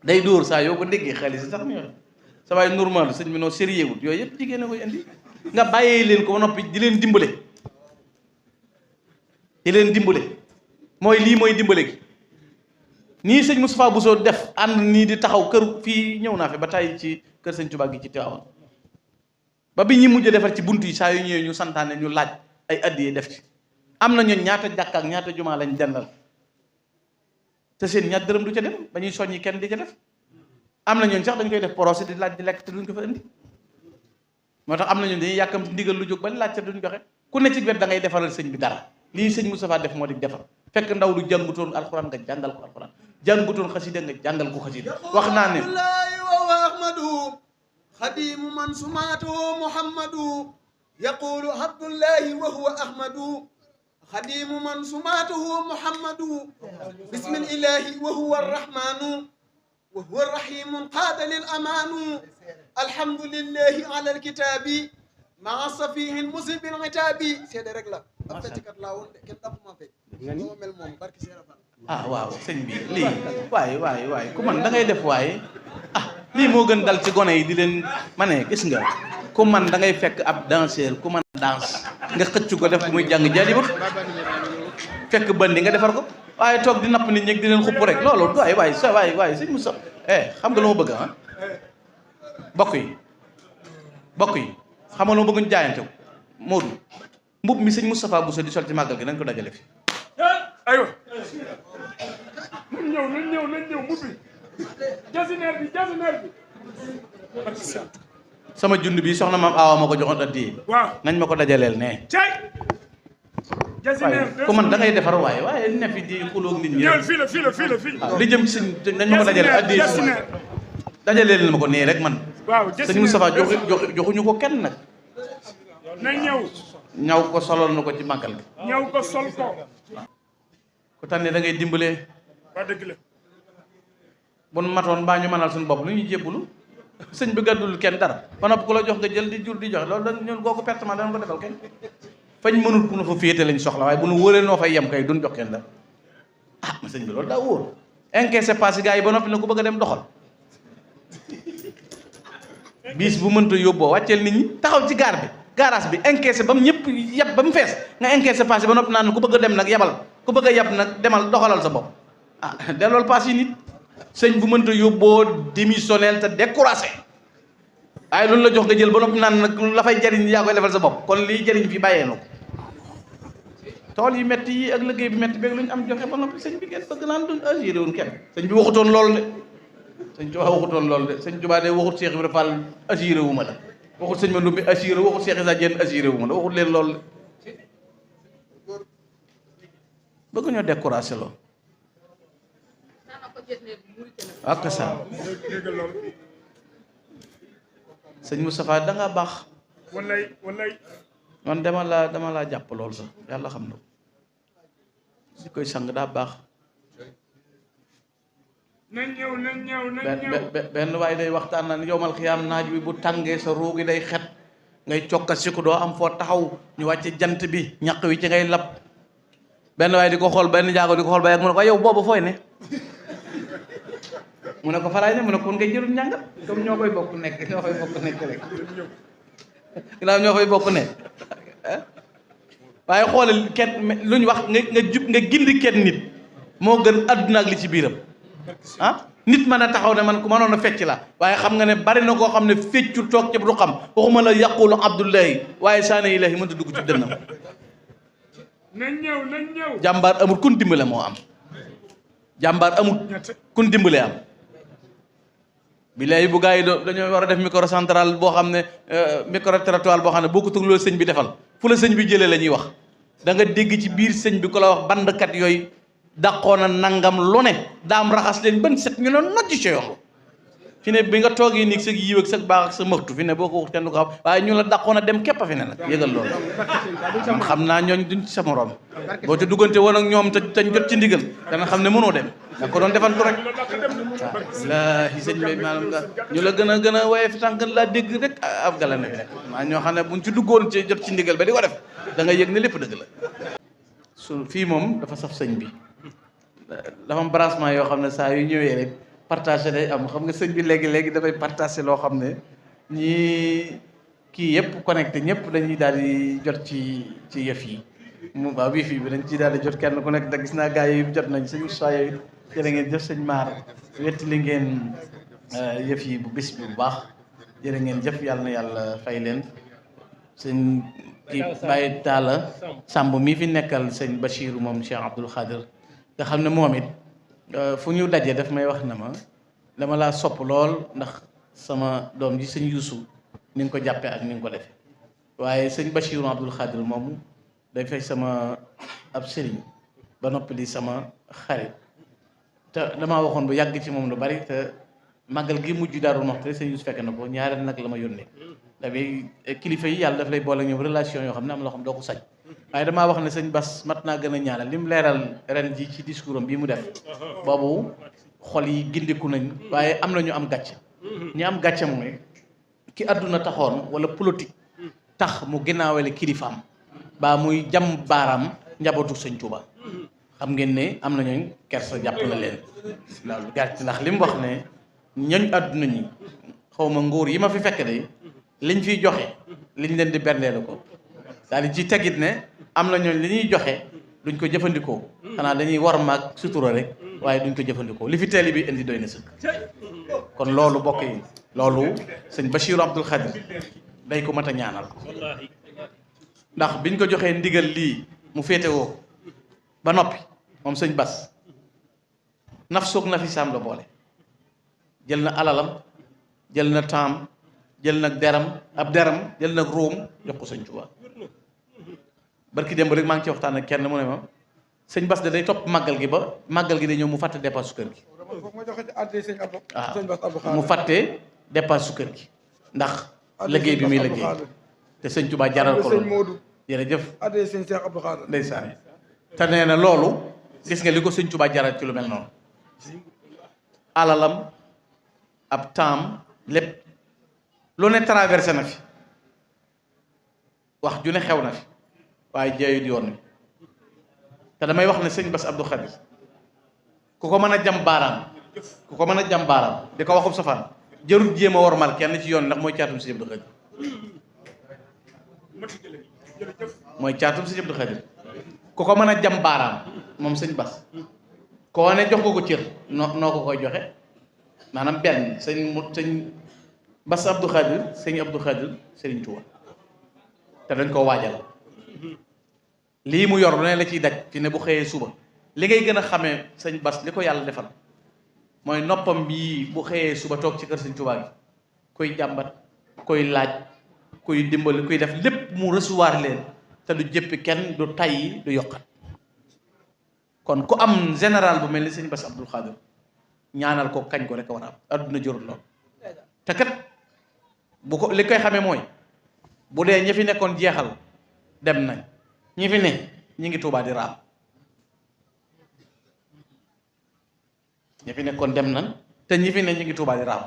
day dóor saa yoo ko déggee xaalis sax ñu sa waay normal sëñ bi noo sérieux wut yooyu yëpp jigéen a koy indi nga bàyyee leen ko ba noppi di leen dimbale mooy lii mooy dimbale gi nii sëñ Moustapha Bousso def ànd nii di taxaw kër fii ñëw naa fi ba tàyyi ci kër sëñ Tuubaa gi ci Tiwaawan ba bi ñi mujj defar ci bunt yi saa yu ñëwee ñu santaane ñu laaj ay addiye def ci am na ñooñ ñaata jàkka ak ñaata jumaa lañ jàndal te seen ñaat dërëm du ca dem ba ñuy soññi kenn di ca def am na ñooñ sax dañ koy def procès di laaj di lekk te duñ ko fa indi moo tax am na ñooñ dañuy yàkkam ndigal lu jóg ba laaj te duñ joxe ku ne ci wet da ngay defaral sëñ bi dara lii sëñ Moustapha def moo di defar fekk ndaw lu jàngutoon alxuraan nga jàngal ko alxuraan jàngutoon xasida nga jàngal ko xasida wax naa ne wa ahmadu xadimu man sumaatu muhammadu yaqulu abdullahi wa huwa ahmadu xadimu man sumaatuhu muhammadu bismillahi wa huwa arrahmanu wa huwa arrahimu qaada lil amaanu alhamdulillahi ala alkitaabi maa safihin musibin itaabi seede rek la ab fecckat laa woon de kenn dappuma fekk moo mel moom barki seera fa ah waaw sëñ bi lii waay ku man da ngay def waaye lii moo gën dal ci gone yi di leen ma ne gis nga ku man da ngay fekk ab danseur ku man danse nga xëcc ko def ko muy jàng jaalibut fekk bandi nga defar ko waaye toog di napp nit ñi di leen xupp rek loolu waay sëñ Moussa xam nga lu ma bëgg bokk yi xam nga lu ma bëgg ñu jaayante Modou mbub mi sëñ Moustapha Bousso di sol ci màggal gi nañ ko dajale fi aywa nañ ñëw mbub bi jasineer bi sama jund bi soxna maam Awa ma ko joxoon addiye waaw nañ ma ko dajaleel ne cay jasineer ku man da ngay defar waaye ne fi di xulóog nit ñi ñëwal fii la li jëm ci sëñ nañ ma ko dajaleel addiye dajaleel ma ko nii rek man waaw sëñ Moustapha joxuñu ko kenn nag na ñaw ko solol na ko ci màggal gi ñëw ko sol ko ku tànne da ngay dimbale waa dëgg la bu nu matoon mbaa ñu mënal suñu bopp lu ñuy jébbulu sëñ bi gàddul kenn dara ba noppi ku la jox nga jël di jur di joxe loolu da ñun googu pertement dana ko defal kenn fañ mënul ku nu fa féete lañ soxla waaye bu nu wóoree noo fay yem kay duñ jox kenn dara ma sëñ bi loolu daa wóor encaissé passe gars yi ba noppi na ku bëgg a dem doxal bis bu mënta yóbboo wàcceel nit ñi taxaw ci gaar bi garage bi encaissé ba mu ñëpp yab ba mu fees nga encaissé passe ba noppi naan ku bëgg a dem nag yabal ku bëgg a yab nag demal doxalal sa bopp dellool passe yi nit sëñ bu mënta yóbboo démissionnel te découragé waaye loolu la jox nga jël ba noppi naan nag la fay jariñ yaa koy defal sa bopp kon liy jariñ fi bàyyee na ko tool yi métti yi ak liggéey bi métti beeg lu ñu am joxe ba noppi sëñ bi ngeen bëgg naan duñ assuré woon kenn sëñ bi waxutoon loolu de sëñ Tuubaa waxutoon loolu de sëñ Tuubaa de waxut Cheikh Ibrahima Fall assuré wu ma la waxut sëñ ma Ndumbi assuré waxut Cheikh Issa Diène assuré wu ma la waxut leen loolu de bëgg ñoo découragé loo ak sa dégg loolu sëñ Moustapha da nga baax wallaay man dama laa jàpp lool sax yàlla xam na si koy sang daa baax nañ ñëw benn waaye day waxtaan naan yowmal xiyaam naaj bi bu tàngee sa ruugi day xet ngay cokkasiku doo am foo taxaw ñu wàcce jant bi ñaq wi ci ngay lab benn waaye di ko xool benn jaago di ko xool ba yàgg mu ne ko yow boobu fooy ne mu ne ko faraay ne mu ne kon ngay jëlul njàngat comme ñoo koy bokk nekk rek ginnaaw ñoo koy bokk ne waaye xoolal kenn lu ñu wax nga gindi kenn nit moo gën àdduna ak li ci biiram nit mën a taxaw ne man ku mënoon a fecc la waaye xam nga ne bari na koo xam ne feccu toog ci du xam waxuma la yaqulu abdullahi waaye saane ilahi mënta dugg ci dënnam nañ ñëw jàmbaar amul kun dimbale moo am jàmbaar amul kun dimbale am billahi bu gars yi dañoo war a def micro central boo xam ne micro trottoir boo xam ne boo ko tëg loolu sëñ bi defal fu la sëñ bi jëlee la ñuy wax da nga dégg ci biir sëñ bi ku la wax bandkat yooyu dàqoona nangam lu ne daam raxas leen ban set ñu ne nojj ci yoon fi ne bi nga toogee nii sa yiw ak sa baax ak sa mëxtu fi ne boo ko wax kenn du ko xam waaye ñu la dàqoona dem képp a fi ne nag yëgal loolu xam naa ñooñ duñ ci sa morom boo ci duggante woon ak ñoom te jot ci ndigal dana xam ne mënoo dem da ko doon defantu rek waaw laahi sëñ bi maanaam ñu la gën a waaye fi tànk gën laa dégg rek ab gala na fi rek maa ñoo xam ne buñ ci duggoon ci jot ci ndigal ba di ko def da nga yëg ne lépp dëgg la su fii moom dafa saf sëñ bi dafa am branchement yoo xam ne saa yu ñëwee rek partagé day am xam nga sëñ bi léegi dafay partagé loo xam ne ñii kii yëpp connecté ñëpp dañuy daal di jot ci yëf yi mu waaw wifi bi dañ ciy daal di jot kenn ku nekk da gis naa gars yi jot nañ sëñ Moussa yooyu jërë ngeen jëf sëñ Maar wetti li ngeen yëf yi bu bis bi bu baax jërë ngeen jëf yàlla na yàlla fay leen sëñ kii Baye Talla Samb mii fi nekkal sëñ Bachir moom Cheikh Abdoul Khadir nga xam ne moom it fu ñu dajee daf may wax na ma dama laa sopp lool ndax sama doom ji sëñ Youssou ni nga ko jàppee ak ni nga ko defee waaye sëñ Bachir Abdoul Khadir moomu day fay sama ab sëriñ ba noppi di sama xarit te damaa waxoon bu yàgg ci moom lu bari te màggal gi mujj Daaru Muxti sëñ Youssou fekk na ko ñaareel nag la ma yónnee dafay kilifa yi yàlla daf lay boole ñoom relation yoo xam ne am loo xam doo ko sañ waaye damaa wax ne sëñ Bass mat naa gën a ñaanal li mu leeral ren ji ci discours am bii mu def boobu xol yi gindiku nañ waaye am na ñu am gàcce ñi am gàcce mooy ki àdduna taxoon wala politique tax mu ginnaawale kilifaam baa muy jam baaraam njabootu sëñ Touba xam ngeen ne am na ñooñ kersa jàpp na leen loolu gàcce ndax li mu wax ne ñooñ àdduna ñi xaw ma nguur yi ma fi fekk de liñ fiy joxe liñ leen di berndeelu ko daal di ci tegit ne am na ñooñ li ñuy joxe duñ ko jëfandikoo xanaa dañuy war maag sutura rek waaye duñ ko jëfandikoo li fi teeli bi indi doy na sëkk kon loolu bokk yi loolu sëñ Bachir Abdoul Khadir day ko mat a ñaanal ndax biñ ko joxee ndigal lii mu féetewoo ba noppi moom sëñ Bass naf soog na fi saam la boole jël na alalam jël na taam jël nag deram jël nag róom jox ko sëñ Touba barki démb rek maa ngi ci waxtaan ak kenn mu ne ma sëñ Bass da day topp màggal gi ba màggal gi day ñëw mu fàtte dépasse su kër gi waaw mu fàtte dépasse su kër gi ndax liggéey bi muy liggéey te sëñ Touba jaral ko loolu jërëjëf ndeysaan te nee na loolu gis nga li ko sëñ Touba jaral ci lu mel noonu alalam ab taam lépp lu ne traversé na fi wax ju ne xew na fi waaye jaayut yoon wi te damay wax ne sëñ Bass Abdou Khadir ku ko mën a jam baaraam di ko waxub safaan jarut jéem a wormal kenn ci yoon ndax mooy caatum sëñ Abdou Khadir ku ko mën a jam baaraam moom sëñ Bass koo ne jox ko ko cër noo ko koy joxe maanaam benn sëñ Bass Abdou Khadir sëñ Abdou Khadir Serigne Touba te dañ koo waajal lii mu yor lu ne la ciy daj fi ne bu xëyee suba li ngay gën a xamee sëñ Bass li ko yàlla defal mooy noppam bii bu xëyee suba toog ci kër sëñ Touba gi koy jàmbat koy laaj koy dimbali koy def lépp mu recevoir leen te du jëppi kenn du tayyi du yokkat kon ku am général bu mel ni sëñ Bass Abdou Khadre ñaanal ko kañ ko rek a war a am adduna jërul lool te kat bu ko li koy xamee mooy bu dee ñi fi nekkoon jeexal dem nañ ñi fi ne ñi ngi Tuubaa di raam ñi fi nekkoon dem nañ te ñi fi ne ñi ngi Tuubaa di raam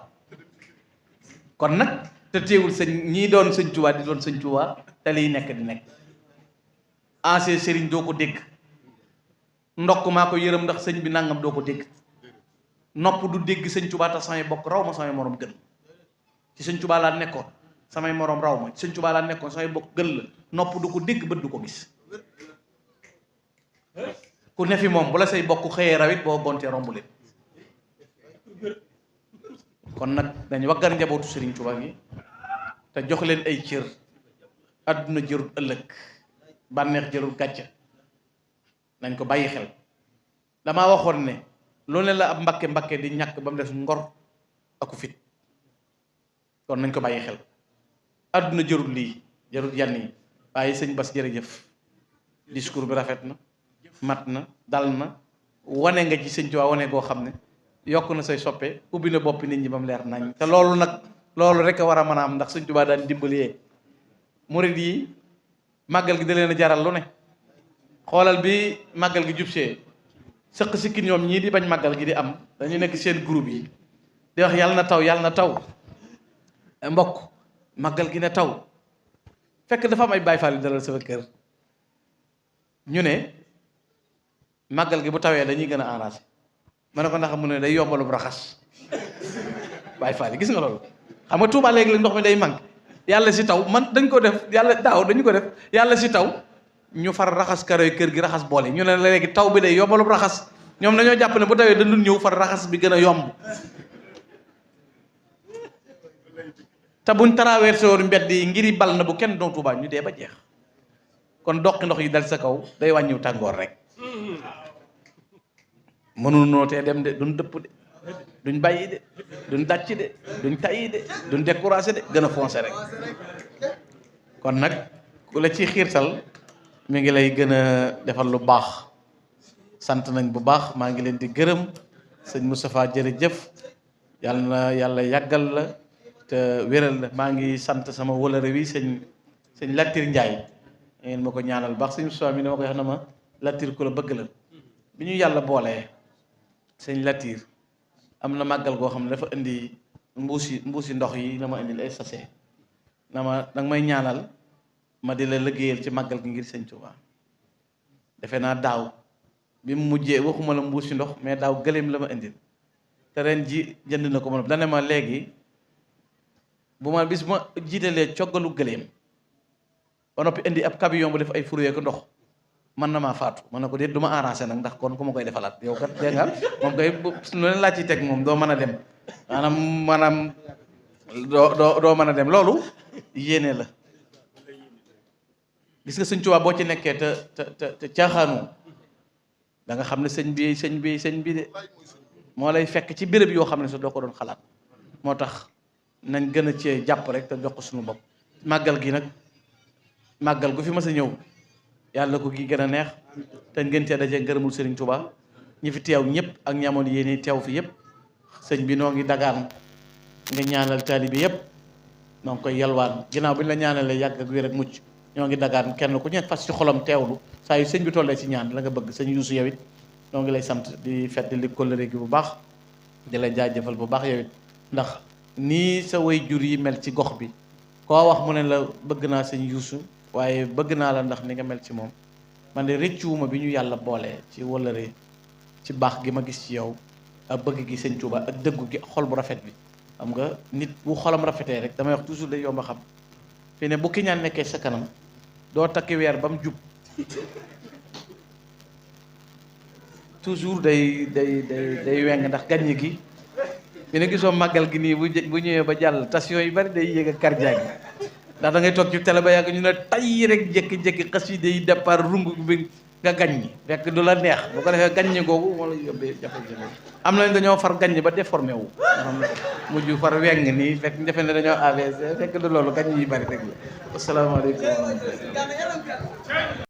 kon nag te teewul sëñ ñii doon sëñ Tuubaa di doon sëñ Tuubaa te liy nekk di nekk ancien sëriñ doo ko dégg ndokk maa ko yërëm ndax sëñ bi nangam doo ko dégg nopp du dégg sëñ Tuubaa te samay bokk raw ma samay morom gën ci sëñ Tuubaa laa nekkoon samay morom raw ma ci sëñ Tuubaa laa nekkoon samay bokk gën la nopp du ko dégg bët du ko gis ku ne fi moom bu la say bokk xëyee rawit boo gontee romb leen kon nag dañ waggar njabootu sëriñ Tuubaa gi te jox leen ay cër àdduna jërul ëllëg bànneex jërul gàcce nañ ko bàyyi xel damaa waxoon ne loolu la ab mbakke di ñàkk ba mu des ngor aku fit kon nañ ko bàyyi xel àdduna jërul lii jërul yenn yi waaye sëñ Bass jërëjëf discours bi rafet na mat na dal na wane nga ci sëñ Tuubaa wane goo xam ne yokk na say soppe ubbi na boppi nit ñi ba mu leer nañ te loolu nag loolu rek a war a mën a am ndax sëñ Tuubaa daan dimbalee murid yi màggal gi da leen a jaral lu ne xoolal bi màggal gi jubsee sëq sikki ñoom ñii di bañ màggal gi di am dañu nekk seen groupe yi di wax yàlla na taw mbokk màggal gi ne taw fekk dafa am ay Baay Faal yu dalal sama kër ñu ne màggal gi bu tawee dañuy gën a arrangé ma ne ko ndax mu ne day yombalub raxas Baay Faal yi gis nga loolu xam nga Tuubaa léegi la ndox mi day manqué yàlla si taw man dañ ko def yàlla daaw dañu ko def yàlla si taw ñu far raxas karoy kër gi raxas boole ñu ne léegi taw bi day yombalub raxas ñoom dañoo jàpp ne bu tawee dañu ñëw far raxas bi gën a yomb te buñ traversé woon mbedd yi ngiri bal na bu kenn doon Tuubaa ñu dee ba jeex kon doqi ndox yi dal sa kaw day wàññiw tàngoor rek mënul noo tee dem de duñ dëpp de duñ bàyyi de duñ dàcc de duñ tayyi de duñ découragé de gën a foncé rek kon nag ku la ci xiirtal mi ngi lay gën a defal lu baax sant nañ bu baax maa ngi leen di gërëm sëñ Moustapha jërëjëf yàlla na yàlla yàggal la te wéral la maa ngi sant sama wëlëre wi sëñ Latir Njaay ngeen ma ko ñaanal baax sëñ Moustapha mi ne ma ko wax na ma Latir ku la bëgg la bi ñu yàlla boolee sëñ Latir am na màggal goo xam ne dafa indi mbuusi ndox yi na ma indil ay sachet na ma danga may ñaanal ma di la liggéeyal ci màggal gi ngir sëñ Tuubaa defe naa daaw bi mu mujjee waxuma la mbuusi ndox mais daaw gëléem la ma indil te ren ji jënd na ko ma dane ma léegi bu ma bis ma jiitalee coggalu gëléem ba noppi indi ab camion bu def ay fruits ak ndox man na maa faatu man na ko déet du ma arrangé nag ndax kon ku ma koy defalaat yow kat dégg nga moom koy lu leen laa ciy teg moom doo mën a dem maanaam doo mën a dem loolu yéene la gis nga sëñ Tuubaa boo ci nekkee te caaxaanu da nga xam ne sëñ bi de moo lay fekk ci béréb yoo xam ne sax doo ko doon xalaat moo tax nañ gën a cee jàpp rek te jox ko suñu bopp màggal gi nag màggal gu fi mas a ñëw yàlla ko gi gën a neex te ngeen cee daje ngërëmul Sëriñ Tuubaa ñi fi teew ñëpp ak ñi amoon yéene teew fi yëpp sëñ bi noo ngi dagaan nga ñaanal taalibe yëpp noo ngi koy yalwaan ginnaaw bi ñu la ñaanalee yàgg ak wér ak mucc ñoo ngi dagaan kenn ku ñett fas ci xolam teewlu saa yu sëñ bi tollee ci ñaan la nga bëgg sëñ Yuusu yow it noo ngi lay sant di fedd li kóllëre gi bu baax di la jaajëfal bu baax yow it ndax nii sa way jur yi mel ci gox bi koo wax mu ne la bëgg naa sëñ Yuusu waaye bëgg naa la ndax ni nga mel ci moom man de rëccuwuma bi ñu yàlla boolee ci wëllëre ci baax gi ma gis ci yow ak bëgg gi sëñ Tuubaa ak dëggu gi xol bu rafet bi xam nga nit bu xolam rafetee rek damay wax toujours day yomb a xam fi ne bu ki ñaan nekkee sa kanam doo takki weer ba mu jub toujours day weng ndax gàññi gi fi ne gisoo màggal gi nii bu ñëwee ba jàll tension yu bari day yéeg ak cardiaque gi ndax da ngay toog ci télé ba yàgg ñu ne tay rek jékki-jékki xasida yi départ rungu bi nga gaññi fekk du la neex bu ko defee gaññi googu moo la yóbbee jafe-jafe am nañ dañoo far gaññi ba déformé wu xam ne mujj far weng nii fekk defe ne dañoo AVC fekk du loolu gaññi yi bari rek la asalaamaaleykum wa rahmatulah